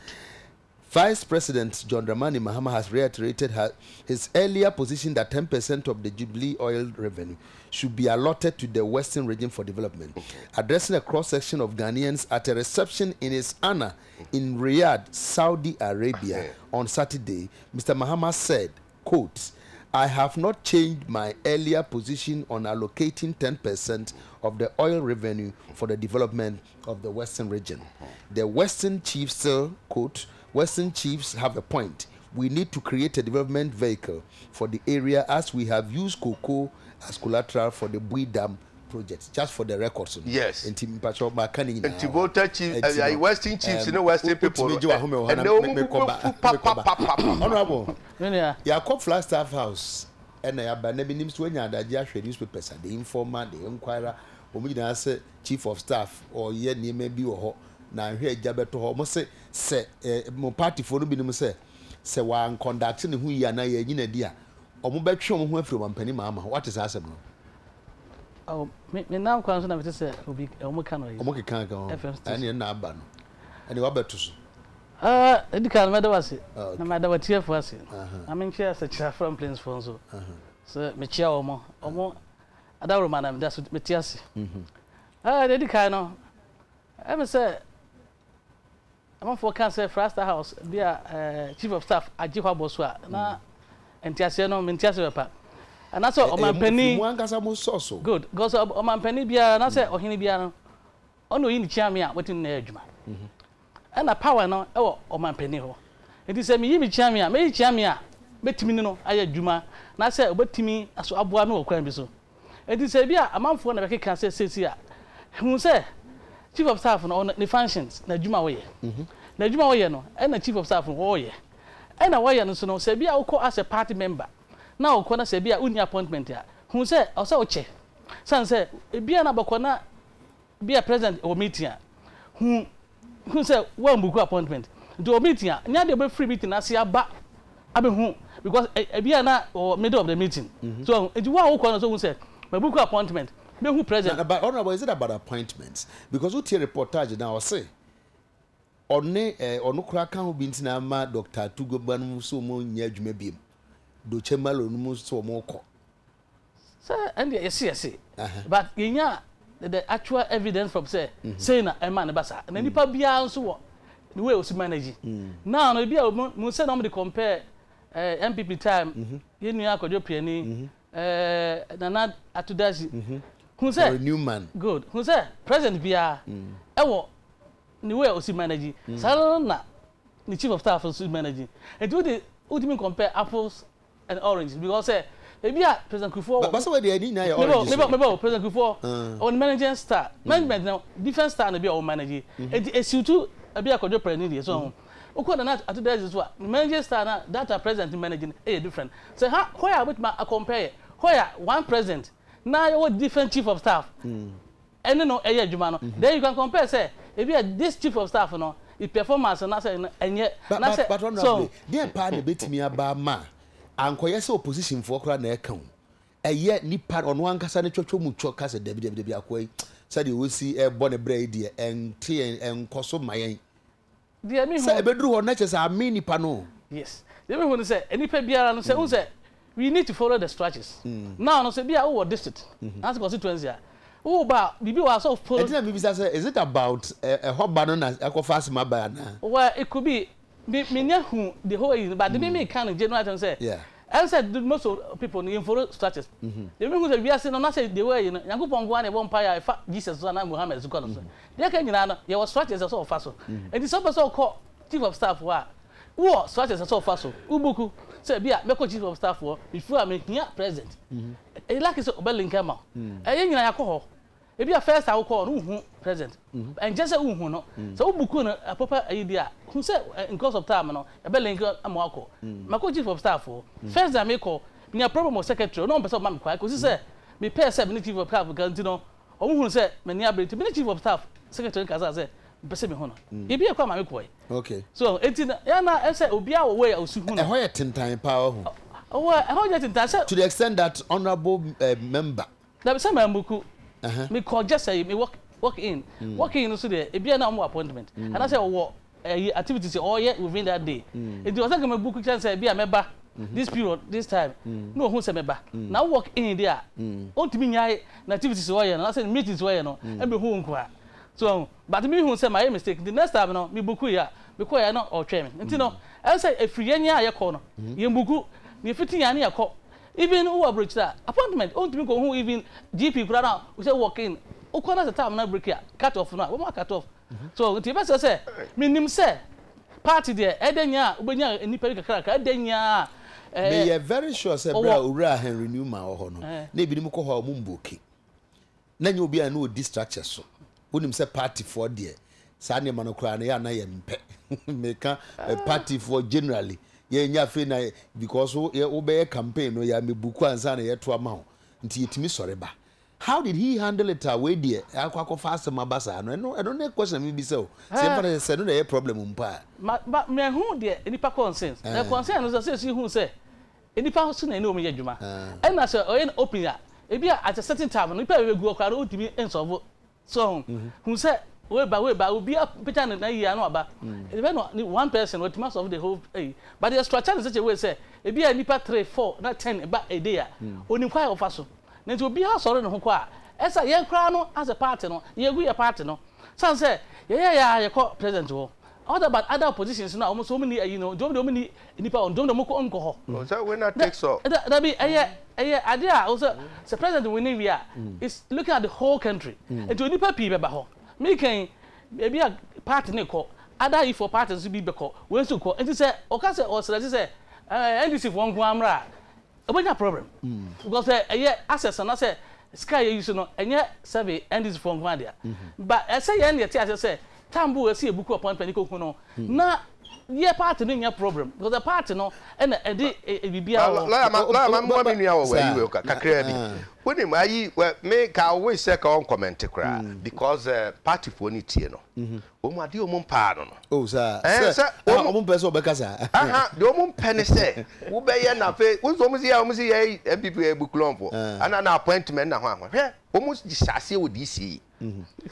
S1: Vice President John Dramani Mahama has reiterated her, his earlier position that 10% of the Jubilee oil revenue should be allotted to the Western region for development. Addressing a cross-section of Ghanaians at a reception in his honor in Riyadh, Saudi Arabia on Saturday, Mr. Mahama said, quote, I have not changed my earlier position on allocating 10% of the oil revenue for the development of the Western region. The Western chiefs still, quote, Western chiefs have a point. We need to create a development vehicle for the area as we have used cocoa as collateral for the Bui Dam project. Just for the records.
S2: Yes.
S1: Nti mpacho maka ne nyinaa.
S2: Nti Volta chiefs, uh, Western chiefs ne Western people.
S1: Wotumi gye wahome wɔ hɔ na mekɔba. Mekɔba. Honorable. Yɛakɔ Flagstaff House ɛna yɛaba na menim sɛ woanya adagye ahwɛ newspapers a, The Informer, The Inquirer, wɔn nyinaa sɛ Chief of Staff ɔreyɛ nneɛma bi wɔ hɔ na nhwɛ agya bɛtɔ hɔ. Wɔn se sɛ eh, mo partyfoɔ no binom sɛ sɛ wɔankɔndakte ne ho yie anaa yɛanyi no adi a, Wɔbɛtwe wɔn ho afiri ɔmampanin Mahama ho. Woate saa asɛm no?
S3: Oh, me me nam kwan so na mete sɛ obi wɔn ka no yi.
S1: Wɔn keka ka ho.
S3: FM station.
S1: Ɛne ɛna aba no. Ɛne wabɛto so.
S3: Ah, edi kan mɛda wase. Na mada watiefo ase. Na menkyia Sɛkyerɛ Afram Plains foɔ nso. Sɛ mekyia wɔn. Wɔn adaworoma na meda so mete ase. Ah, deɛ edi kan no, ɛmi sɛ Amanfoɔ ka sɛ Frasta House bi a Chief of Staff agye hɔ abɔ so a, na nteaseɛ no mente aseɛ papa. Anaasɛ ɔmanpanin.
S1: Ɛyɛ mo ankasa mo sɔɔso.
S3: Good, because ɔmanpanin biara anaasɛ ɔhene biara no, ɔna oyi ne kyeame a watumi ne no ayɛ adwuma. Ɛna power no wɔ ɔmanpanin hɔ. Nti sɛ meyi me kyeame a, mɛyi kyeame a mɛtumi ne no ayɛ adwuma anaasɛ ɔbɛtumi aso aboa me wɔ kwan bi so. Enti sɛ ebia amanfoɔ na bɛkeka sɛ seesei a, hu sɛ Chief of Staff no ɔno ne functions, n'adwuma a ɔyɛ. N'adwuma a ɔyɛ no, ɛna Chief of Staff no ɔyɛ. Ɛna ɔyɛ no nso no, sɛ ebia wokɔ as a party member na wokɔ na sɛ ebia wonni appointment a, hu sɛ ɛwɔ sɛ wokyɛ. Sane sɛ ebia na bɛkɔ na Bi a president wɔ meeting a, hu hu sɛ woambuku appointment. Nti ɔwɔ meeting a, nyɛ adeɛ ɔbɛfiri meeting no ase aba abɛhu because ebi a na ɔwɔ middle of the meeting. So wahu? Nti wo a wokɔ no sɛ wohu sɛ mabuku appointment, mɛhu president.
S1: Na but honourable is it about appointments? Because wotie reportage no a ɔse ɔne eh, ɔno koraa ka ho bi nti na ama Doctor Atuguba nom sɛ wɔn nyɛ adwuma biom. Doche Malo nom sɛ wɔn kɔ.
S3: Sɛ ɛndeɛ yɛse yɛse but yɛnya the actual evidence from sɛ sei na ɛma no ba saa na nipa biara nso wɔ ne way osi manage now no ebi a mu mu sɛ na wɔn de compare eh, NPP time yɛn nua Akwadwo Piani eh, Nana Atudasi hu sɛ
S1: Harry Newman.
S3: Good hu sɛ president biara ɛwɔ ne way a osi manage saa no na ne chief of staff nso manage nti wode wotumi compare apples and orange because sɛ ebi a President Kufuor wɔ.
S1: But sɛ wei deɛ ne nyinaa yɛ orange
S3: so. Mebɔ mebɔ President Kufuor ɔwɔ ne managing style management no different style na ebi a ɔwɔ manage eti esiwtu ebi a Kwadwo Prɛ ne deɛ so ho wokɔ Nana Ato Dadzie so a ne managing style na that a president manage no ɛyɛ different sɛ ha hɔ yɛ a wobɛtumi a compare yɛ hɔ yɛ a one president na yɛwɔ different chief of staff. ɛne no ɛyɛ adwuma no then you can compare sɛ ebi a this chief of staff no ne performance no asɛ no ɛnyɛ
S1: But
S3: na
S1: but
S3: sɛ
S1: but
S3: so
S1: honourable deɛn paa na ɛbɛtumi aba ama ankɔyɛ sɛ opposition foɔ koraa na ɛka o ɛyɛ nipa ɔno ankasa ne twɔtwɔ mu twɔ ka sɛ dabi dabi dabi akoa yi sɛdeɛ ɔsi ɛbɔ ne brɛ yi deɛ ɛnte yɛn ɛnkɔ so ma yɛn
S3: Deɛ me
S1: Sɛ
S3: hu.
S1: ɛbɛduru hɔ no na kyerɛ sɛ amee nipa no o.
S3: Yes. Deɛ me hu ne sɛ nnipa biara no sɛ wohu sɛ we need to follow the structures. Now no sɛ bi a wowɔ district anaasɛ constituency a wo ba a biribi wɔ hɔ a sɛ wo follow.
S1: Ɛnti na mebisa sɛ is it about ɛhɔ ba no na akɔfa asɛm aba anaa?
S3: Well it could be me menya hu the whole yi but deɛ me meka no general term sɛ ɛne sɛ most of people no yɛn follow structures. Deɛ me hu sɛ wiase no na sɛ the way yi no Nyankopɔn nko ara na yɛbɔ mpaeɛ a ɛfa Jesus so anaa Muhammad so kɔ no so. Deɛ aka nyinaa no, yɛwɔ structures a ɛsɛ sɛ wɔfa so. Enti sɛ wopɛ sɛ wokɔ Chief of Staff hɔ a, wowɔ structures a ɛsɛ sɛ wofa so. Wo book sɛ ebia mɛkɔ Chief of Staff hɔ, mefiri hɔ a mehia President. Ɛyɛ likely sɛ ɔbɛ link ama wo. Yɛn nyinaa yɛakɔ hɔ. Ebia first time wokɔɔ no, wonhu President. Ɛnkyerɛ sɛ wonhu no. Sɛ wo book no a proper ayi deɛ a, hu sɛ in course of time no, yɛbɛ link ama woakɔ. Makɔ Chief of Staff hɔ. First time mekɔ, menya problem wɔ secretary hɔ, na ɔmpɛ sɛ ɔma me kwan kɔsi sɛ mepɛɛ sɛ me ne Chief of Staff ka nti no, Wɔhunuu sɛ m'ani abere nti, me ne chief of staff secretary no kasaa sɛ mepɛ sɛ mehu no. Yɛbie kwan ma mekɔe.
S1: Okay.
S3: So enti no, yɛn na ɛsɛ obiara wɔ way a osi hu no.
S1: Ɛhɔ yɛ tentan paa wahu.
S3: Wɔ ɛhɔ nyɛ tentan sɛ.
S1: To the extent that honourable uh, member.
S3: Dabi sɛ mambuku. Uh -huh. Mekɔ just sɛ me walk walk in. Walk in no so deɛ ebia na wɔn wɔ appointment. Anaasɛ wɔwɔ ɛyi activities a ɔyɛ within that day nti ɔsɛ nka mebu kyerɛ sɛ bi a mɛba this period this time na ohun sɛ mɛba na wo work in deɛ a ɔntumi nyae na activities ɔyɛ no anaasɛ meetings ɔyɛ no ɛmbɛhu wo nkoa so but me hu sɛ mayɛ mistake nti next time no me buku yɛ a mekɔ yɛ na ɔtwɛn me nti no ɛn sɛ ɛfiri yɛn a yɛkɔ no yɛn buku na yɛfiti yɛn ne yɛkɔ even wowɔ aburokyire a appointment ɔntumi kɔ hu even GP koraa na sɛ work in wokɔ na sɛ time na break a cut off no a wɔma cut off So nti yɛbɛsrɛ sɛ, menim sɛ party deɛ ɛdɛ nya a wobɛnya nnipa bi kakrakra, ɛdɛ nya a ɛɛ.
S1: Meyɛ very sure sɛ berɛ a Owura Henry Newman wɔ hɔ no, na ebinom kɔ hɔ a wɔn mboki. Na nyɛ obi a na ɔdi structure so. Wonim sɛ party foɔ deɛ, saa nneɛma no koraa no yɛ a na yɛmpɛ. Meka party foɔ generally, yɛnyɛ afei na because wobɛyɛ campaign no yɛ a mebuku ansa na yɛto ama wo. Nti yɛtumi sɔre ba. How did he handle it a wei deɛ akɔ akɔfa asɛm aba saa no ɛno ɛno ne question a mebisa o sɛ yɛmfa no sɛ sɛ ɛno na ɛyɛ problem mpo a.
S3: Ma ma mahu deɛ nnipa concerns na concern no sɛ seesei hu sɛ Nnipa nso na ɛne wɔn yɛ adwuma. Ɛna sɛ ɔyɛ no open a, ebi a at a certain time no, nnipa a bɛgu hɔ koraa no, wontumi nsɔlvo. So ho? Hu sɛ wei ba, wei ba, obi apagya ne nan yie a na waba. Ɛbɛ no one person watumi asɔlvo the whole ɛyi. But yɛ structure no such a way sɛ, ebi a nnipa three, four na ten ba a day a, onim kwan a wɔfa so. Na nti obiara sɔre ne ho kɔ a, ɛsɛ yɛn koraa no as a party no, yɛgu yɛ party no. Sane sɛ yɛyɛeɛ ara yɛkɔ president hɔ. What about other oppositions no a wɔn nso wɔn nni ayi no, nti wɔn deɛ wɔn nni nnipa hɔ, nti wɔn deɛ wɔn kɔ nkɔ hɔ.
S2: Oh, sɛ winner takes all.
S3: Da, dabi, ɛyɛ, ɛyɛ adeɛ a sɛ, sɛ president winni wie a, it's looking at the whole country. Nti onipa pii bɛba hɔ. Me kan yi, ebi a party no rekɔ, other ayifoɔ party nso bi bɛkɔ, wei nso rekɔ. Nti sɛ ɔka sɛ ɔsrɛ sɛ, ɛɛ, NDC foɔ nko ara mmra a, Wobɛnya problem because sɛ ɛyɛ access anaasɛ sika a yɛ use no ɛnyɛ sɛbe NDC foɔ nko ara dea. But ɛsɛ yɛn yɛte aseɛ sɛ time bi wɔ hɔ ɛsɛ yɛ book appointment kɔ hu no na yɛ party no nyɛ problem because the party no ɛna ɛde biribiara wɔ hɔ.
S2: Lawyer ma lawyer ma mmoa me nua wɔ wɔ ayi wei kakraa bi. Wonim ayi me ka I wish sɛ ka ɔnkɔmɛnte koraa because party foɔ no tie no. Wɔn adeɛ a wɔn mpɛ ara no no.
S1: Oh saa.
S2: Ɛɛ
S1: Sɛ
S2: sɛ
S1: ah
S2: wɔn.
S1: wɔn mpɛ sɛ wɔbɛka saa.
S2: Aha deɛ wɔn mpɛ ne sɛ wobɛyɛ na afei wɔn nso wɔn si yɛ wɔn si yɛ NPP yɛ bukulɔnfoɔ ɛna na appointment na ho ahoa hwɛ wɔn hyɛ aseɛ wɔ DC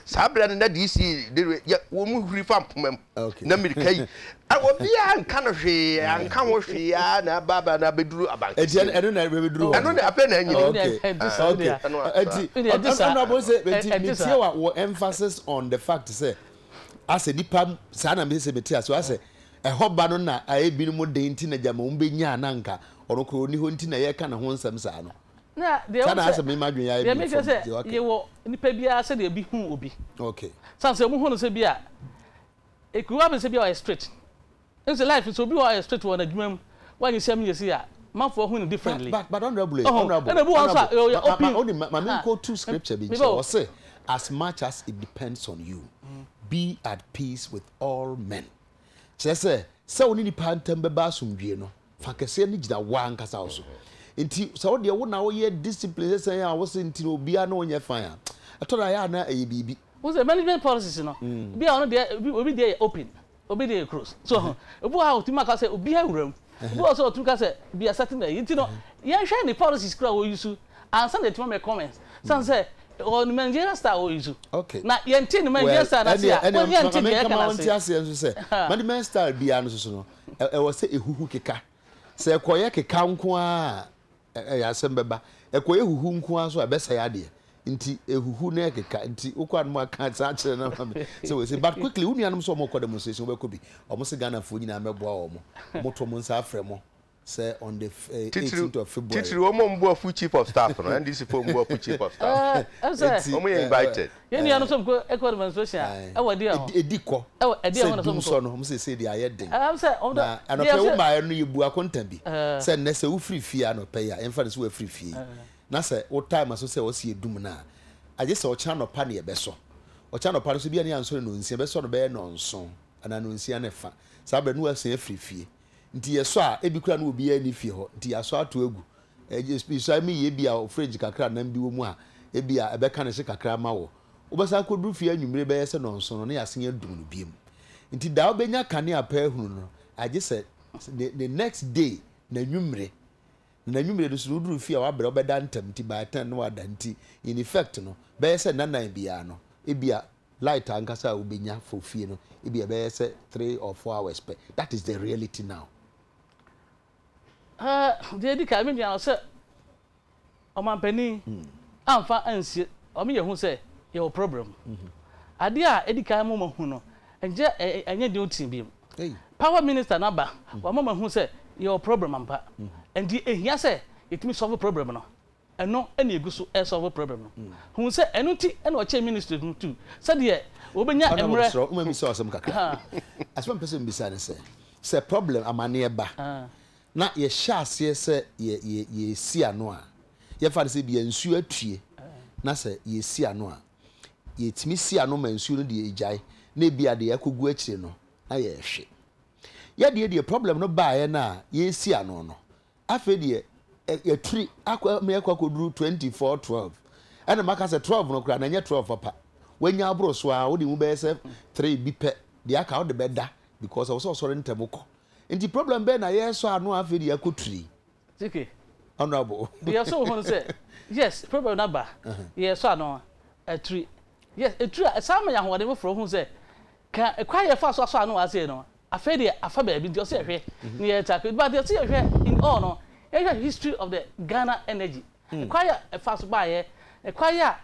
S2: saa berɛ no na DC de yɛ wɔn huri fa mpoma mu
S1: Okay.
S2: na mirika yi obiara nka no hwee anka ho hwee ara na aba aba na abɛduru
S1: Eti
S2: abankɛseɛ
S1: ɛno ɛno na ɛbɛduru hɔ
S2: ɛno
S1: no.
S2: na afei na anyini
S1: Okay.
S3: Ɛnte saa
S1: Okay.
S3: deɛ.
S2: ɛno a
S1: Eti
S3: Ɛnte
S1: ɔno
S3: saa.
S1: ɔno abɔ sɛ eti
S3: Ɛnte saa.
S1: metie wa wɔ emphasis on the fact sɛ asɛ nipa saa na mese mete ase asɛ ɛhɔ ba no na ayɛ binom den nti na gyama wɔn bɛnya na nka ɔno koraa ɔni hɔ nti na yɛka ne ho nsɛm saa no.
S3: Na deɛ
S1: Saa
S3: ɛwɔ
S1: na
S3: sɛ
S1: asɛ me madwene ayɛ
S3: deɛ
S1: me
S3: mekyerɛ
S1: fam
S3: sɛ
S1: nti okay.
S3: yɛwɔ nipa biara sɛdeɛ obi hu obi.
S1: Okay.
S3: Sane sɛ wɔn hu no sɛ bi a Ekurow abɛn sɛ bi a ɔyɛ strict. Nso life nso obi wɔ hɔ a ɔyɛ strict wɔ n'adwuma mu, wanyɛ sei amnyɛ sei a, manfoɔ hu no
S1: But
S3: differently.
S1: but but honourable
S3: Ɔho,
S1: honourable
S3: ɛna obi wɔ hɔ nso a
S1: honourable
S3: ɔyɛ
S1: ma ma
S3: open.
S1: ma onim ma ma me
S3: Ha,
S1: nko tu scripture bi
S3: meba
S1: nkyerɛ
S3: o.
S1: ɔse as much as it depends on you be at peace with all men kyerɛ sɛ sɛ wo ne nipa ntam bɛba asomdwie no fa kɛseɛ no gyina wo ankasa wo so nti sɛ wo deɛ wo na woyɛ discipline sɛ sɛn a wo se nti no obiara ne wo nyɛ fine a ɛtɔ da yɛ a na ɛyɛ biribi.
S3: Wohu sɛ management policies no, bi a ɔno deɛ, obi obi deɛ yɛ open, obi deɛ yɛ close. So ho, obi wɔ hɔ a otumi aka sɛ obiara wura mu. Obi wɔ hɔ nso a otumi ka sɛ bi a certain ayi. Nti no, yɛnhwɛ ne policies koraa a ɔuse ansa na yɛatumi amake comments. Sane sɛ ɔwɔ ne managerial style a ɔuse.
S1: Okay.
S3: Na yɛnte ne
S1: Well,
S3: managerial style no ase
S1: ɛnneɛ
S3: a,
S1: ɛnneɛ
S3: yɛnte
S1: ma
S3: deɛ
S1: menka
S3: yɛka
S1: ma
S3: no
S1: wonte
S3: ase.
S1: aseɛ nso sɛ management style biara no soso no, ɛwɔ sɛ ɛhuhu keka. Sɛ ɛkɔyɛ keka nko ara a, ɛyɛ asɛm bɛba. Ɛkɔyɛ huhu nko ara nso a, ɛbɛsɛe adeɛ. Nti ɛhuhu na ɛkeka. Nti wokɔ a na moaka saa akyerɛ no ama me sɛ wei sei. But quickly, wo nuanom sɛ wɔrekɔ demonstration, wobɛkɔ bi? Wɔn se Ghanafoɔ nyinaa mmɛboa wɔn. Wɔto wɔn nsa afrɛ mo sɛ on the
S2: Titiriw
S1: 18th of February.
S2: titiriw wɔn a wɔn bo afu chief of staff no, NDC foɔ wɔn bo afu chief of staff.
S3: Ɛɛ, ɛm sɛ
S1: Nti
S2: Wɔn yɛ invited.
S3: yɛn nuanom sɛ wɔkɔ ɛkɔ demonstration a,
S1: Ae.
S3: ɛwɔ ɛdeɛ hɔ.
S1: Ɛdi kɔ
S3: Ɛwɔ ɛdeɛ hɔ
S1: sɛ
S3: na sɛ
S1: dum
S3: wɔkɔ.
S1: sɔ no, wɔn seesei deɛ ayɛ den.
S3: Ɛm sɛ wɔn
S1: Na
S3: deɛ
S1: anɔpa yi
S3: sɛ.
S1: wobaeɛ no yɛbu akonta bi
S3: Ɛɛ.
S1: sɛ nnɛ sɛ wofiri fie anɔpa yi a, yɛmfa no sɛ woafiri fie yi, na sɛ wo time aso sɛ wɔsi yɛdum no a, agye sɛ ɔkyena anɔpa na yɛbɛsɔ. Ɔkyena anɔpa no nso ebia ne yɛansɔ no nnɔnsia, yɛbɛsɔ no bɛyɛ nnɔnson anaa nnɔnsia ne fa. Saa berɛ no na woasan afiri fie. Nti yɛsɔ a, ebi koraa na obiara nni fie hɔ, nti yɛasɔ ato agu. Yɛsɔ a ɛmeyɛ ebia fridge kakra a nam bi wɔ mu a, ebia ɛbɛka ne hye kakra ama wo. Wobɛsan akɔduru fie anwummere bɛyɛ sɛ nnɔnson no na yɛasan adum no bio. Nti da a wobɛnya kanea paa ahunu no, agye sɛ the next day n'anwummere. Na n'anwummere no nso no, woduru fie a woabrɛ, wobɛda ntɛm nti by ten na woada. Nti in effect no, bɛyɛ sɛ nnanan biara no, ebia light ankasa a wobɛnya for fie no, ebia ɛbɛyɛ sɛ 3 or 4 hours pɛ. That is the reality now.
S3: Ɛɛ, deɛ edi kan, me nua no sɛ ɔmanpanin amfa ansie, ɔmo yɛ hu sɛ yɛwɔ problem. Adeɛ a edi kan mo ma hu no, ɛnkyɛ ɛnyɛ new thing bio. Power minister no aba, wama ma hu sɛ yɛwɔ problem ampa. Nti ehia sɛ yɛtumi solve problem no. Ɛno na egu so ɛsolve problem no. Hu sɛ ɛno nti na ɔkyɛɛ ministry no tu sɛdeɛ wɔbɛnya
S1: Honourable
S3: mmerɛ.
S1: mesrɛ wo ma misa wo asɛm kakra. Asɛm a mepɛ sɛ mebisa ne sɛ, sɛ problem, amaneɛ ba na yɛhyɛ aseɛ sɛ yɛ yɛ yɛresi ano a, yɛmfa no sɛ ebia nsuo atue na sɛ yɛresi ano a, yɛtumi si ano ma nsuo no deɛ ɛgyae na ebia deɛ akɔgu akyire no na yɛrehwe. Yɛdeɛ deɛ problem no baeɛ no a yɛresi ano no, afei deɛ yɛaturi akɔ ama yɛakɔ akɔduru 24 12 ɛna maka sɛ 12 no koraa na ɛnyɛ 12 papa wanya aboro so a wode mu bɛyɛ sɛ 3 bi pɛ deɛ aka wode bɛda because ɛwɔ sɛ ɔsɔre ntɛm kɔ. Nti problem bɛn na yɛresɔ ano a afei deɛ yɛakɔturi?
S3: TK.
S1: Honourable.
S3: Deɛ ɛsɔ wo ho no sɛ, yes, problem no aba, yɛresɔ ano, atiri. Yes, ɛtiri a, ɛsan ma yɛn ahoɔden foforɔ hu sɛ, ka kwan a yɛfaa so asɔ ano wɔ ha sei no, afei deɛ afa baabi nti ɔsɛ yɛhwɛ na yɛ tackle. But deɛ ɔsɛ yɛhwɛ in all no, yɛhwɛ history of the Ghana energy. Kwan a ɛfaa so baeɛ, kwan a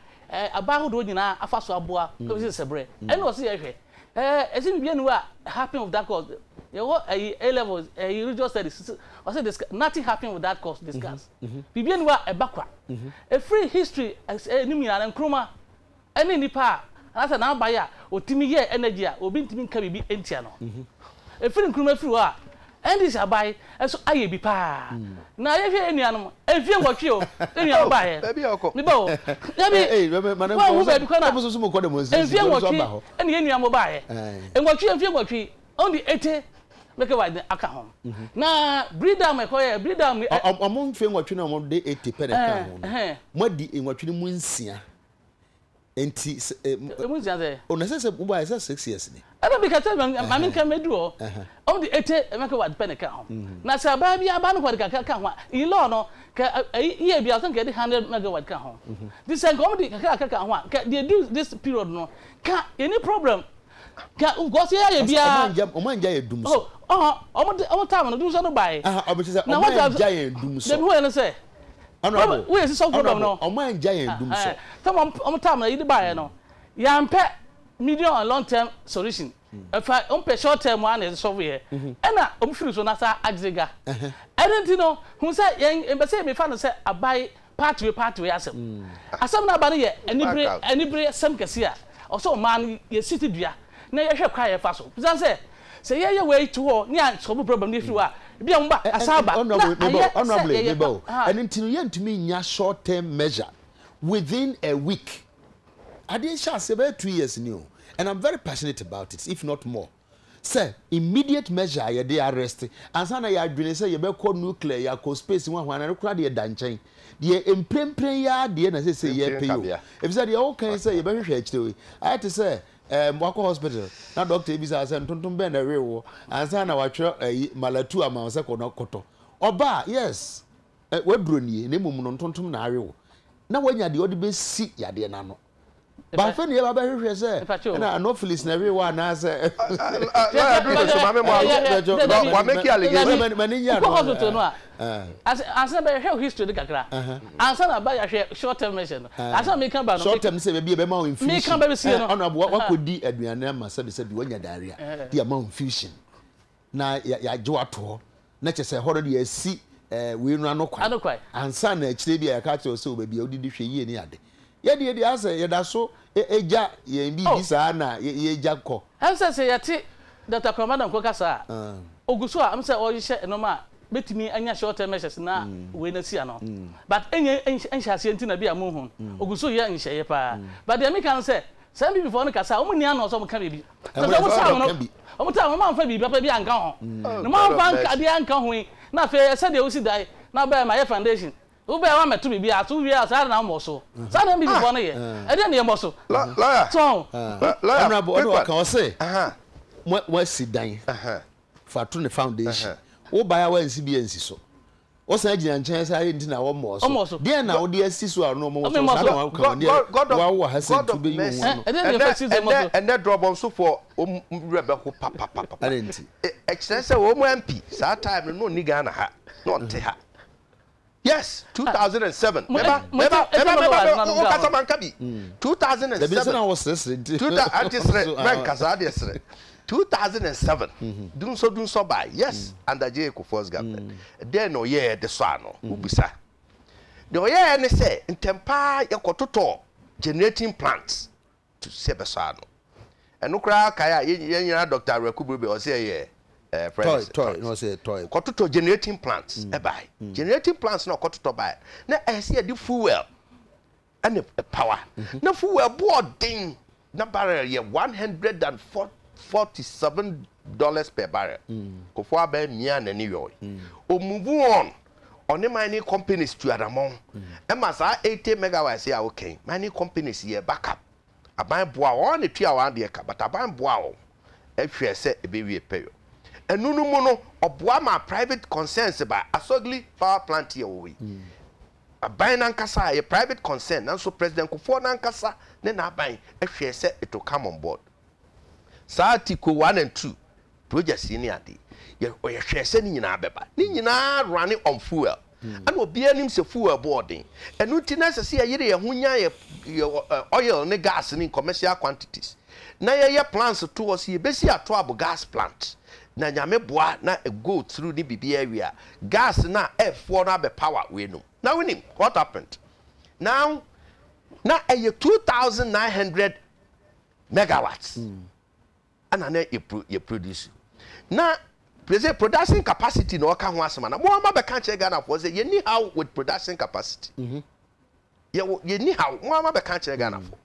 S3: aba ahodoɔ nyinaa afa so aboa kɔsi sɛ berɛ. Ɛno na ɔsɛ yɛhwɛ. Ɛsɛ biribi aniwa a happen with that cause. Yɛwɔ ɛyi A level ɛyi religious studies ɔsɛ discuss nothing happen with that cause discuss. Biribi aniwa a ɛba kwa. Ɛfiri history ɛnim nyinaa no Nkrumah ɛne nipa a anaasɛ n'abae a ɔtumi yɛɛ energy a obi ntumi nka biribi ntia no. Ɛfiri Nkrumah firi hɔ a, NDC abae nso ayɛ bi paa. Na yɛhwɛ yɛn nuanom, mfie nwɔtwe o, yɛn nuanom baeɛ. Meba o, dabi, woanhu baabi kɔ na mfie nwɔtwe ɛna yɛn nuanom baeɛ. Nwɔtwe, mfie nwɔtwe, wɔn de 80 megawatt no aka ho. Na Bridam ɛkɔyɛ, Bridam.
S1: Wɔn mfie nwɔtwe na wɔn de 80 pɛ na ɛka ho no, moadi nwɔtwe no mu nsia. Nti sɛ eh,
S3: Emu nsia sɛ.
S1: Oh, na sɛ sɛ mo baayɛ sɛ 6 years ni.
S3: Ɛna bi ka kyerɛ me maame nka mɛdu hɔ. Ɔmo de ete ɛmɛka wa pɛ ne ka ho. Na sɛ abaa bi aba no kɔ de kakra ka ho a, in law no, ka ɛyi year bi a ɔsɛ nka yɛde 100 megawatt ka ho. Nti sɛ nka ɔmo de kakra kakra ka ho a, nka deɛ du this period no, ka yɛnni problem. Ka because yɛ ayɛ biara.
S1: Ɔmo angya ɔmo angya yɛ dum so.
S3: Oh, ɔhɔ, ɔmo de ɔmo time no dum so no bae.
S1: Aha, ɔmo kyerɛ sɛ ɔmo angya yɛn dum so.
S3: Dabi hɔ yɛ no sɛ.
S1: Honourable,
S3: Woyɛ si solve problem no.
S1: Honourable, ɔmo angya yɛn dum so.
S3: Sɛ ɔmo time no yi de baeɛ no, yɛampɛ medium and long term solution. Ɛfa ɔmo pɛ short term ara na yɛde solve yɛ. Ɛna ɔmo firi so na saa agyere ga. Ɛno nti no, hu sɛ yɛn mpɛ sɛ yɛmefa no sɛ abae party wei party wei asɛm. Asɛm no aba no yɛ anibere anibere asɛm kɛse a ɔsɛ ɔman no yɛsi ti dua na yɛhwɛ kwan a yɛfa so. Bisa sɛ, sɛ yɛyɛ wei to hɔ ne yɛ solve problem no yɛfiri hɔ a, ebi a wɔba asan aba na ayɛ sɛ yɛyɛ
S1: pa. Ɛno nti no yɛntumi nnya short term measure within a week. Adeɛ nhyɛ aseɛ bɛyɛ 2 years ni o, and I'm very passionate about it, if not more. Sɛ immediate measure a yɛde arrest ansa na yɛadwene sɛ yɛbɛkɔ nuclear, yɛakɔ space ho ahoa no koraa deɛ da nkyɛn. Deɛ mprempren yi ara deɛ na seesei yɛrepɛ yi o. Efisɛ deɛ woka yi sɛ yɛbɛhwehwɛ akyire yi, ayɛ te sɛ ɛɛm wakɔ hospital na doctor ebisa sɛ ntontom bɛn na ɛwee woɔ ansa na watwerɛ ɛyi malatu ama wo sɛ kɔ na kɔtɔ. Ɔba a, yes, ɛ w'aduro nie na mmom no ntontom na awe wo na wanya deɛ ɔde bɛsi yadeɛ no ano. Ba afei na yɛba bɛhwehwɛ sɛ ɛna anopheles na ɛwe wɔ anaasɛ.
S2: Lawyer duru ne so maame mu ano wa make allegation.
S1: Mani nye
S3: ano. Wokɔ hospital no a ansa na bɛhwɛ history no kakra ansa na ba yɛahwɛ short term measure no ansa na meka ba no.
S1: Short term sɛ baabi a ɛbɛma wo infusion.
S3: Meka ba bɛsie no.
S1: Ɔno aboa wakɔdi aduane ama sɛbi sɛbi wanya diarrhea de ama wo infusion. Na yɛagye wo ato hɔ, na kyerɛ sɛ ɛhɔ no deɛ yɛasi wei no ano kwan ansa na akyire bi a yɛka akyerɛ wo sɛ baabi a wodidi hwɛ yie ne ade. Yɛdeɛ deɛ asɛ yɛda so gya yɛn biribi saa na yɛgya kɔ.
S3: Ɛm sɛ sɛ yɛte Doctor Kwame Donkor kasa a, ɔgu so a ɛm sɛ ɔrehyehyɛ nnoɔma a bɛtumi anya short term measures na wei no asi ano. But ɛnyɛ nhyɛaseɛ nti na bi a monhu no. Ɔgu so reyɛ nhyehyɛeɛ paa. But deɛ meka ne sɛ, saa NPP foɔ no kasa a, wɔn nni ano sɛ wɔka biribi. Kyerɛ sɛ wɔn time no, wɔn time no, wɔn amfa biribi papa bi anka ho. Na wɔn amfa nka adeɛ anka ho yi, na afei sɛdeɛ wosi dan na wobɛyɛ ma yɛ foundation, wobɛyɛ wɔn amɛto biribi a, so wowie a saa na wɔmmɔ so. Saa na NPP foɔ no yɛ. Ɛdeɛ na yɛmmɔ so.
S2: Lawyer,
S3: So,
S2: lawyer,
S1: Honorable,
S2: quick
S1: ɔno
S2: one.
S1: ɔka ɔse, mo asi dan fa to ne foundation. Wobaeɛ a woansi bi ansi so. Wosan gyina nkyɛn sɛ adɛn nti na wɔmmɔɔ so? Deɛn na wode asi so a ɔno ɔmmɔ so? Saa na waka wɔn deɛ woawo ha sɛ nti wobɛyi wo ho ano.
S2: Ɛnɛ ɛnɛ drɔbɔnsofoɔ wɔn werɛ bɛho papapapa.
S1: Adɛn nti?
S2: Ɛkyerɛ sɛ wɔn MP saa time no na ɔnni Ghana ha na ɔnte ha. Yes, 2007. Meba meba meba meba wokasa manka bi. 2007.
S1: Dabi sɛ na wɔseresere nti.
S2: Ante sere mɛnkasa adeɛ sere. 2007 Dunso Dunso bae, yes, under J.A. Kufuor's government. Dɛn na ɔyɛɛ de sɔ ano? Wobisa. Deɛ ɔyɛɛ ne sɛ ntɛm paa yɛkɔtotɔɔ generating plants to sɛ ɛbɛsɔ ano. Ɛno koraa kae a yɛn nyinaa Dr. Awuraku Brobe ɔsɛ ɛyɛ ɛɛ
S1: frɛ no sɛ toy na ɔsɛ toy.
S2: Kɔtotɔ generating plants ɛbae. Generating plants na ɔkɔtotɔ bae na ɛyɛ sɛ yɛde fuel ɛne power. Na fuel boɔ den na barrel yɛ $147 per barrel. Kufuor aban miaa n'ani yɔe. O move on ɔne mining companies tu anamɔn ɛma saa 80 megawatts yi a woka yi mining companies yɛ backup. Aban boa wɔn, wɔn na etua wɔn adeɛ ka but aban boa wɔn ɛhwɛ sɛ ɛbɛwie pɛyɔ. Ɛno no mu no, ɔboa maa private concerns ba. Asogli power plant yi a ɛwɔ hɔ yi, aban no ankasa, ɛyɛ private concern, nanso President Kufuor no ankasa ne n'aban hwɛɛ sɛ it will come on board. Saa Tiko one and two projects yi ne ade yi, yɛ, yɛhwɛɛ sɛ ne nyinaa bɛba. Ne nyinaa runne on fuel. Ɛna obiara nim sɛ fuel bo ɔden. Ɛno nti na ɛsɛ sɛ yɛyere yɛn ho nya yɛ, yɛ oil ne gas no in commercial quantities. Na yɛyɛ plans to hɔ sɛ yɛbɛsi Atoabo gas plant. Na Nyame boa na go through ne biribiara wie a, gas no a ɛrefoɔ no abɛ power weinom. Na wonim what happened? Now, na ɛyɛ 2,900 megawatts. Ɛna na yɛ pro yɛ produce. Na pese production capacity na ɔka ho asɛm ana? Mo ama bɛka kyerɛ Ghanafoɔ sɛ yɛnni haw with production capacity. Yɛwɔ yɛnni haw. Mo ama bɛka kyerɛ Ghanafoɔ.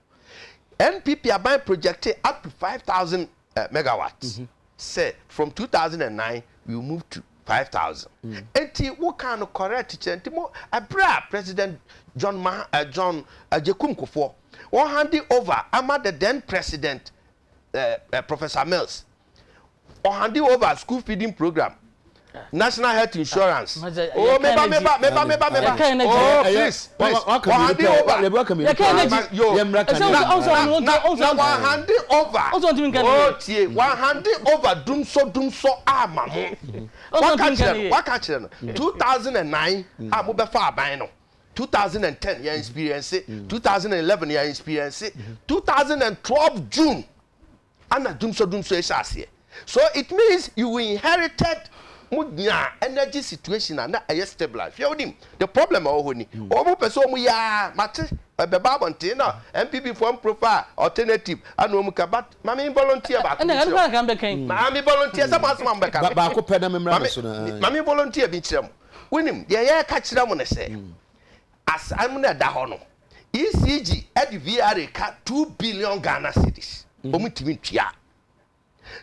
S2: NPP aban projecte up to 5,000 uh, megawatts. Sɛ from 2009 we will move to 5,000. Enti wo kan no correct kyerɛ nti mo ɛberɛ a President John Mah uh, John Agyekum Kufuor wɔn hande over ama the then President eh, eh, Professor Mills. Ɔhande over school feeding program, national health insurance. Oh, meba, meba, meba, meba, meba. Oh, please, please. Ɔhande over. Yo, na, na, na wahande over. Oh, tie, wahande over dumsɔ dumsɔ ama mo. Waka kyerɛ no, waka kyerɛ no. 2009 a mobɛfa aban no. 2010 yɛ experience, 2011 yɛ experience, 2012 June ana dumsɔ dumsɔ yi hyɛ aseɛ. So it means you inherited mo nyaa energy situation a na ɛyɛ stabilize. Hwɛ wonim the problem a ɛwɔ hɔ ni. Wɔn pɛ sɛ wɔn yɛ ara mate ɛbɛba abɔnten na NPP foɔ mprofa alternative ana wɔn ka but ma me volunteer baako bi nkyerɛ mo. Ma me volunteer sɛ mo asɛm a mo bɛka no.
S1: Baako pɛ na me mmra me so na.
S2: Ma me volunteer bi nkyerɛ mo. Wonim, deɛ yɛreka kyerɛ mo ne sɛ, asɛm no a ɛda hɔ no, ECG de VRA ka 2 billion Ghana cedis, wɔntumi ntua.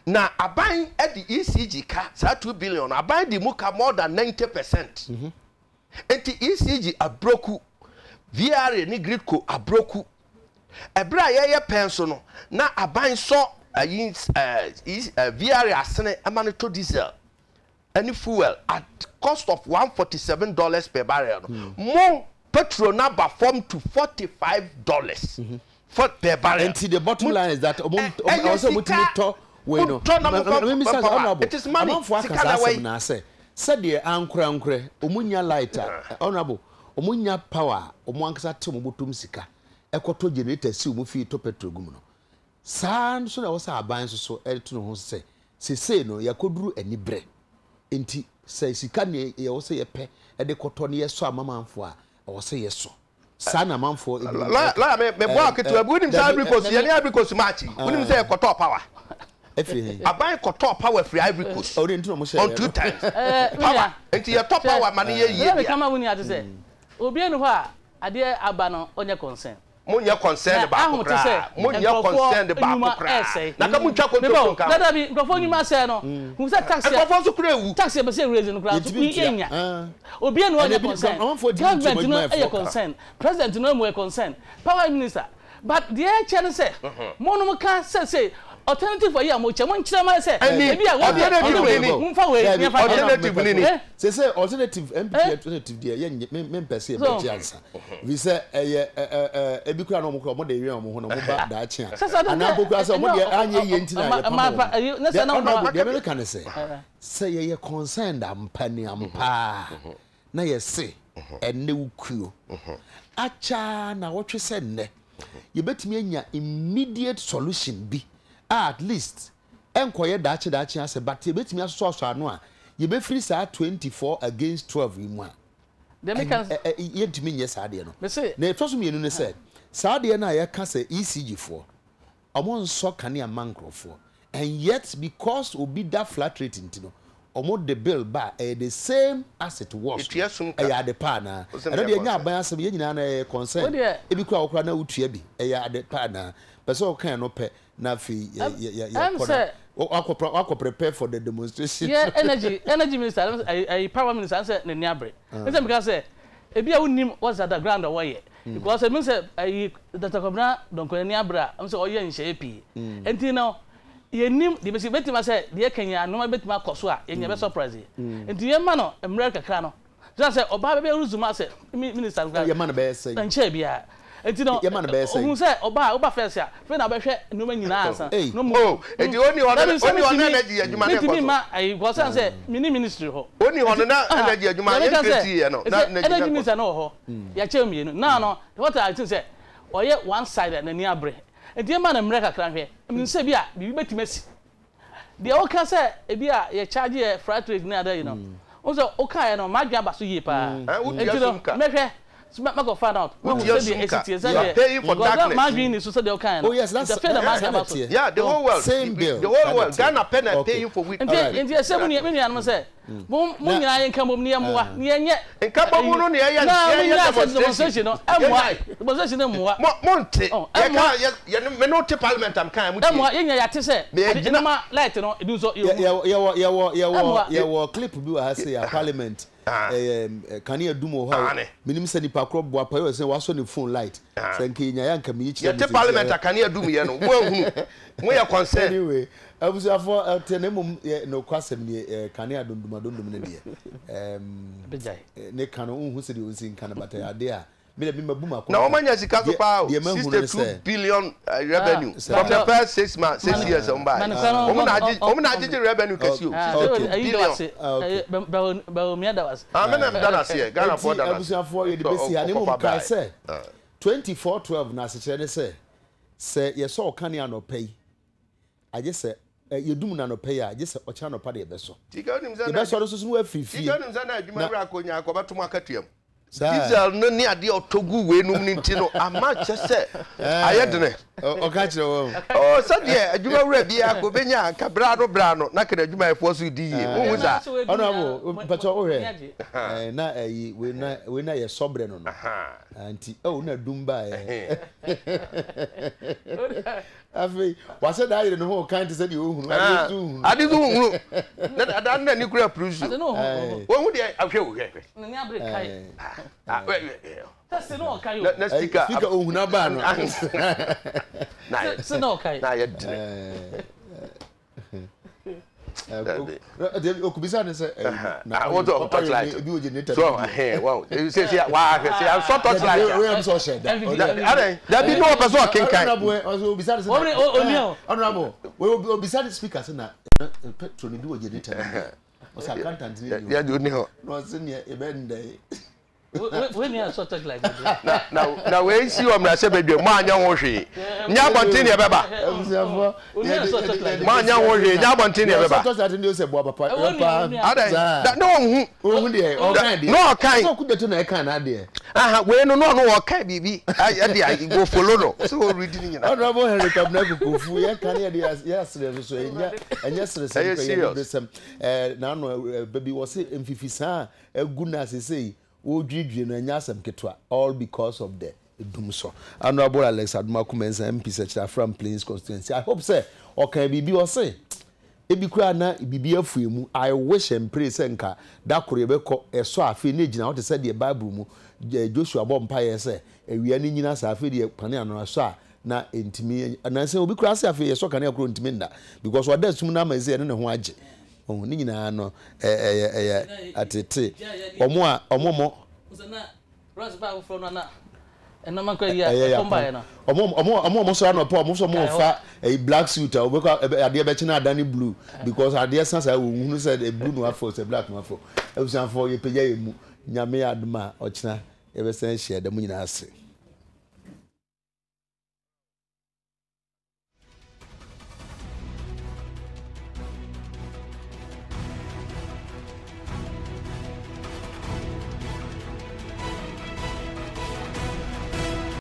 S2: Na aban de ECG ka, saa 2 billion no, aban de mu ka more than 90 percent. Nti ECG abroku, VRA ne GRIDCo abroku. Ɛberɛ a yɛyɛ pɛn so no, na aban sɔ ayi, VRA asene ma no tɔ diesel. ne fuel at cost of $147 per barrel no, mo petrol no aba fam to $45 per barrel.
S1: Nti the bottom line is that ɔmo ɛwɔ sɛ ɔmo tumi tɔ wei no.
S2: Tɔ na mo fa power. It is money.
S1: Amanfoɔ aka saa asɛm no asɛ sɛdeɛ ankorankorɛ ɔmo nya light a honourable ɔmo nya power a ɔmo ankasa te ɔmo bɔtɔm sika ɛkɔtɔ generator si ɔmo fie tɔ petrol gu mu no. Saa ara nso na ɛwɔ sɛ aban nso so de to ne ho so sɛ, seesei no yɛakɔduru aniberɛ, enti sɛ sika na ɛwɔ sɛ yɛpɛ de kɔtɔ na yɛsɔ ama amanfoɔ a, ɛwɔ sɛ yɛsɔ. Saa na amanfoɔ ebinom
S2: ɛka. Lɔya me meboa ketewa bi, wonim sɛ Ivory Coast, yɛne Ivory Coast match yi, wonim sɛ yɛkɔtɔɔ power?
S1: Ɛfiri he?
S2: Aban kɔtɔɔ power firi Ivory Coast
S1: Ɔno nti na wɔn hyɛɛ
S2: on two times. Power, nti yɛtɔ power ma no yɛ yie
S3: Bɛrɛ
S2: deɛ.
S3: meka ma wo nua te sɛ, obiara nni hɔ a adeɛ aba no ɔnyɛ concern.
S2: Mo nyɛ concerned baako koraa. Mo nyɛ concerned baako koraa. Na ka mo ntwa kontompo nka ho.
S3: Dabi, nkurɔfoɔ nnwuma asɛe no. Hu sɛ tax a.
S2: Nkurɔfoɔ nso koraa ewu.
S3: Tax a yɛpɛ sɛ raise no koraa nso yɛnnya. Obiara nni hɔ a ɔnyɛ concern. Government no yɛ concern. President no mu yɛ concern. Power minister. But deɛ ɛkyɛ ne sɛ, mo no mo ka sɛ sei, alternative ayi a mo kyɛ, mo nkyerɛ ma sɛ, ebi a wei deɛ, ɔne wei, mo nfa wei, ne yɛnfa kyɛ no.
S2: Alternative ni ni.
S1: Sese alternative, NPP alternative deɛ, yɛnyɛ, me mpɛ sɛ yɛbɛgye ansa. Ɛfiri sɛ ɛyɛ ɛ ɛ ɛ ebi koraa na wɔn koraa wɔn de wɛn wɔn ho na wɔn ba daakye a anaa mpo koraa sɛ wɔn deɛ anyɛ yie nti na yɛpam wɔn. Deɛ honourable deɛ mɛka ne sɛ sɛ yɛyɛ concerned ampa ni ampa na yɛse ɛnɛ wo kuo akyɛ ara nawɔtwe sɛ nnɛ yɛbɛtumi anya immediate solution bi a at least ɛnkɔyɛ daakye daakye asɛ but yɛbɛtumi asosɔasosɔ ano a yɛbɛfiri saa 24 against 12 yi mu a
S3: Deɛ meka
S1: ne sɛ. Yɛntumi nyɛ saa adeɛ no.
S3: Mese.
S1: Na ɛtɔ so mmienu ne sɛ, saa adeɛ no a yɛka sɛ ECG foɔ, wɔn nsɔ kanea mma nkorɔfoɔ and yet because obi da flat rate nti no, wɔn de bill ba a, ɛyɛ the same as it was no,
S2: Yɛtua sum ka.
S1: ɛyɛ ade pa anaa?
S2: Wo sɛ
S1: Ɛno
S2: meyɛ
S1: deɛ ɛnyɛ
S2: concern.
S1: aban asɛm, yɛn nyinaa na ɛyɛ concern.
S3: Wo deɛ.
S1: Ebi koraa wɔ koraa na wotua bi, ɛyɛ ade pa anaa? Pɛ sɛ ɔka ɛno pɛ na afei yɛ
S3: Ɛm
S1: yɛ yɛ
S3: ɛm
S1: yɛkɔ na
S3: sɛ.
S1: wakɔ wakɔ prepare for the demonstration.
S3: Yɛ energy energy minister ɛm sɛ ɛyi power minister ɛm sɛ n'ani abere. Ɛm sɛ meka sɛ ebi a wonnim what's at the ground a wɔyɛ because ebi sɛ ɛyi Doctor Kwabena Donkor n'ani abere a ɛm sɛ ɔyɛ nhyehyɛeɛ pii. Nti no. Yɛnnim deɛ ɛbɛsi. Ɛbɛtumi aba sɛ deɛ yɛka yi ara, nneɛma bɛtumi akɔ so a yɛn yɛbɛ surprise yɛ. Nti yɛmma no mmerɛ kakra no. Ɛsiane sɛ ɔbaa bɛbɛ resume asɛ minister no koraa.
S1: Yɛma no bɛyɛ sɛn?
S3: Ɛnkyɛɛ biara. Nti no,
S1: Yɛma no bɛyɛ sɛn?
S3: ohun sɛ ɔbaa a, woba first a, afei na wobɛhwɛ nneɛma nyinaa ansa.
S1: Ei.
S3: Na ɔmu.
S2: Oh, nti onni hɔ no,
S3: Dabi, sɛ
S2: onni hɔ no
S3: mentumi,
S2: energy adwuma no
S3: mentumi
S2: nkɔ so.
S3: mma ayi, because ɛsiane sɛ menni ministry hɔ.
S2: Onni hɔ no
S3: Nti,
S2: na
S3: aha,
S2: energy adwuma,
S3: deɛ
S2: yɛn
S3: meka sɛ,
S2: create yɛ no, na
S3: sɛ
S2: energy
S3: energy
S2: na nkɔ
S3: minister
S2: so.
S3: no wɔ hɔ, yɛakyɛ mu mmienu. Now no, what I think sɛ, ɔyɛ one sided, n'ani abere. Nti yɛmma no mmerɛ kakra nhwɛ. Menim sɛ ebia biribi bɛtumi asi. Deɛ woka sɛ ebia yɛ charge yɛ flat rate ne adeɛ yi no, wohu sɛ wokaeɛ no m'adwene aba so yie paa.
S2: Wotua
S3: Nti no
S2: sum ka.
S3: mɛhwɛ, mɛkɔ find out, mahu
S2: Wotua
S3: sɛdeɛ
S2: sum
S3: ɛsi
S2: ka.
S3: teɛ,
S2: You are
S3: sɛdeɛ,
S2: paying for
S3: because na
S2: darkness.
S3: m'adwene nni so sɛdeɛ wokaeɛ no.
S1: Oh yes,
S3: Nti
S1: that's
S3: afei na
S1: that
S3: m'adwene aba so.
S1: teɛ.
S2: Yeah, the whole world.
S1: Same bill.
S2: The whole
S1: Saa na
S2: world.
S1: ɛteɛ.
S2: Ghana pɛ na
S1: Okay.
S2: paying for weed.
S3: Nti
S1: Alright.
S3: nti ɛsɛ mo nua me nuanom sɛ mo mo
S1: Na
S3: nyinaa yɛnka mmom na yɛmmoa na yɛnyɛ
S2: Nka bɔ mu
S3: ayi
S2: no na yɛyɛ
S3: na
S2: yɛyɛ
S3: monyaa sɛ
S2: demonstration.
S3: demonstration no ɛmmoa
S2: Yɛnyae.
S3: demonstration no mmoa
S2: Mo mo nte.
S3: oh
S2: Yɛka
S3: ɛmmoa
S2: yɛ yɛ me ne wo te parliament am kan mo tie.
S3: ɛmmoa yɛn nyinaa yɛate sɛ
S2: Me
S3: ade
S2: gyina.
S3: nneɛma light no ebi nso
S1: Yɛ
S3: yɛhu
S1: yɛwɔ yɛwɔ yɛwɔ yɛwɔ
S3: ɛmmoa.
S1: yɛwɔ clip bi wɔ ha sɛ a parliament
S2: Ah.
S1: ɛyɛ kanea dum wɔ hɔ a
S2: Aane.
S1: menim sɛ nipa korɔ boa pa yɛ sɛ wasɔ ne phone light
S2: Ah.
S1: sɛ nka yɛnya yɛ anka meyi kyerɛ mo
S2: Yɛte
S1: sɛsi
S2: parliament
S1: ara.
S2: a kanea dum yɛ no mo anhunu. Mo yɛ concern.
S1: Anyway, abusuafoɔ ɛte na mmom yɛ nokwasɛm nie ɛ kanea dondom adondom no deɛ ɛɛm ne ka no nhu sɛdeɛ ɔnsi nka no but ɛyɛ adeɛ a me deɛ me mabu
S2: Na
S1: m'akonta
S2: wɔn anya sika so
S1: deɛ
S2: paa o,
S1: deɛ mahunu ne
S2: 62
S1: sɛ
S2: billion revenue
S1: saa
S2: from the first 6 months, 6 years wɔn baeɛ. Wɔn na agye wɔn na agyegye revenue kɛse o,
S1: okay
S2: 62 billion.
S1: Okay.
S2: Ah, me na meda no aseɛ, Ghanafoɔ
S1: Enti
S2: da no ase.
S1: abusuafoɔ yɛde
S2: Sɛ
S1: bɛsi ha na mmom
S2: ɔkɔfa
S1: kae
S2: baeɛ.
S1: sɛ 24:12 no asekyerɛ ne sɛ sɛ yɛsɔ ɔkanea anɔpa yi agye sɛ yɛdum no anɔpa yi a agye sɛ ɔkyena anɔpa de yɛbɛsɔ.
S2: Tika wonim sɛ na
S1: Yɛbɛsɔ no nso so na wafiri fie
S2: Tika wonim sɛ na adwuma
S1: na
S2: wura akɔnya akɔbɛto mo akatua mu.
S1: Saa.
S2: Diesel no ne adeɛ a ɔtɔ gu weinom no nti no ama kyɛ sɛ ayɛ dene.
S1: Ɔka kyerɛ wɔn.
S2: Oh, sɛdeɛ adwuma wura biara kɔ bɛnya anka berɛ ano berɛ ano na kɛnɛ adwumayɛfoɔ so di yie. Wohu saa?
S1: Honorable, mpakyɛ wohwɛ na ɛyi wei na wei na yɛ sɔbrɛ no no. Nti oh na dum baeɛ. Afei wasɛ da ayere ne ho kan te sɛ deɛ ɔhunu adeɛ nso nhunu.
S2: Ade nso nhunu. Na da no n'ani kura puru so. Wɔhu deɛ ahwɛ o hwɛ hwɛ.
S3: N'ani abere kae. Sɛ na ɔkae o.
S2: Na speaker.
S1: Speaker ohunu abaa no.
S3: Sɛ na ɔkae.
S2: Na ayɛ dene.
S1: Okubisa ne sɛ
S2: na ɔyɛ torchlight
S1: ebi wɔ generator
S2: so ɛhɛn wɔn sɛ sɛ waa hwɛ sɛ asɔ torchlight
S1: a wei sɛ ɔhyɛ da
S2: adɛn dabi ne wɔpɛ sɛ ɔkenkan
S1: honorable ɔsɛ obisa ne sɛ honorable obisa ne speaker sɛ na petrol ne bi wɔ generator no ɔsɛ accountant ne
S2: yɛ de oni hɔ
S1: na ɔsɛ neɛ ɛbɛ ndɛ
S2: Na wei si wɔ mmarahyɛbadwam, moanyɛ ho hwee. Nyɛ abɔnten deɛ ɛbɛba. Moanyɛ ho hwee, nyɛ abɔnten deɛ ɛbɛba. Adɛn? Na ɔnhu. Na ɔkan. Aha, wei no, na ɔno ɔkan biribi. Ɛde a, go follow no. Sɛ ɔredi ne nyinaa.
S1: Honorable Henry Kwabena Kokofu, yɛka ne yɛde yɛ asere nso so, ɛnyɛ ɛnyɛ seresɛm kɔ, ɛyɛ aniberesɛm. Ɛɛ, n'ano ɛbɛ bi wɔ se mfifisaa agu no a sesei wɔredwiridwiri no ɛnyɛ asɛm ketewa all because of the dumsɔ. Honourable Alex Adomako Mensah MP Sekyere Afram Plains Constituency I hope sɛ ɔkaa biribi ɔse ebi koraa na biribi afue mu I wish and pray sɛ nka da koro yɛbɛkɔ ɛsɔ a afei na egyina hɔ te sɛ deɛ Bible mu Joshua bɔ mpaeɛ sɛ awia no nyina saa afei deɛ kanea no asɔ a na ɛntumi nansa obi koraa se afei yɛsɔ kanea koro ntumi nna because ɔda sum no ama ɛsɛ ɛne ne ho agye Ɔho ne nyinaa no ɛyɛ ɛyɛ atete wɔn a wɔn mo. Ɛyɛ yɛ apam wɔn wɔn wɔn sɔrɔ anɔpa wɔn sɔ wɔn fa ɛyi black suit a wɔbɛkɔ adeɛ bɛkye na adane blue because adeɛ sa saa wɔn hunu sɛ blue na wafɔ sɛ black na wafɔ abusuafo yɛ pagya yɛ mu nyame yɛ adum a ɔkyena yɛbɛsan ahyia da mu nyinaa ase.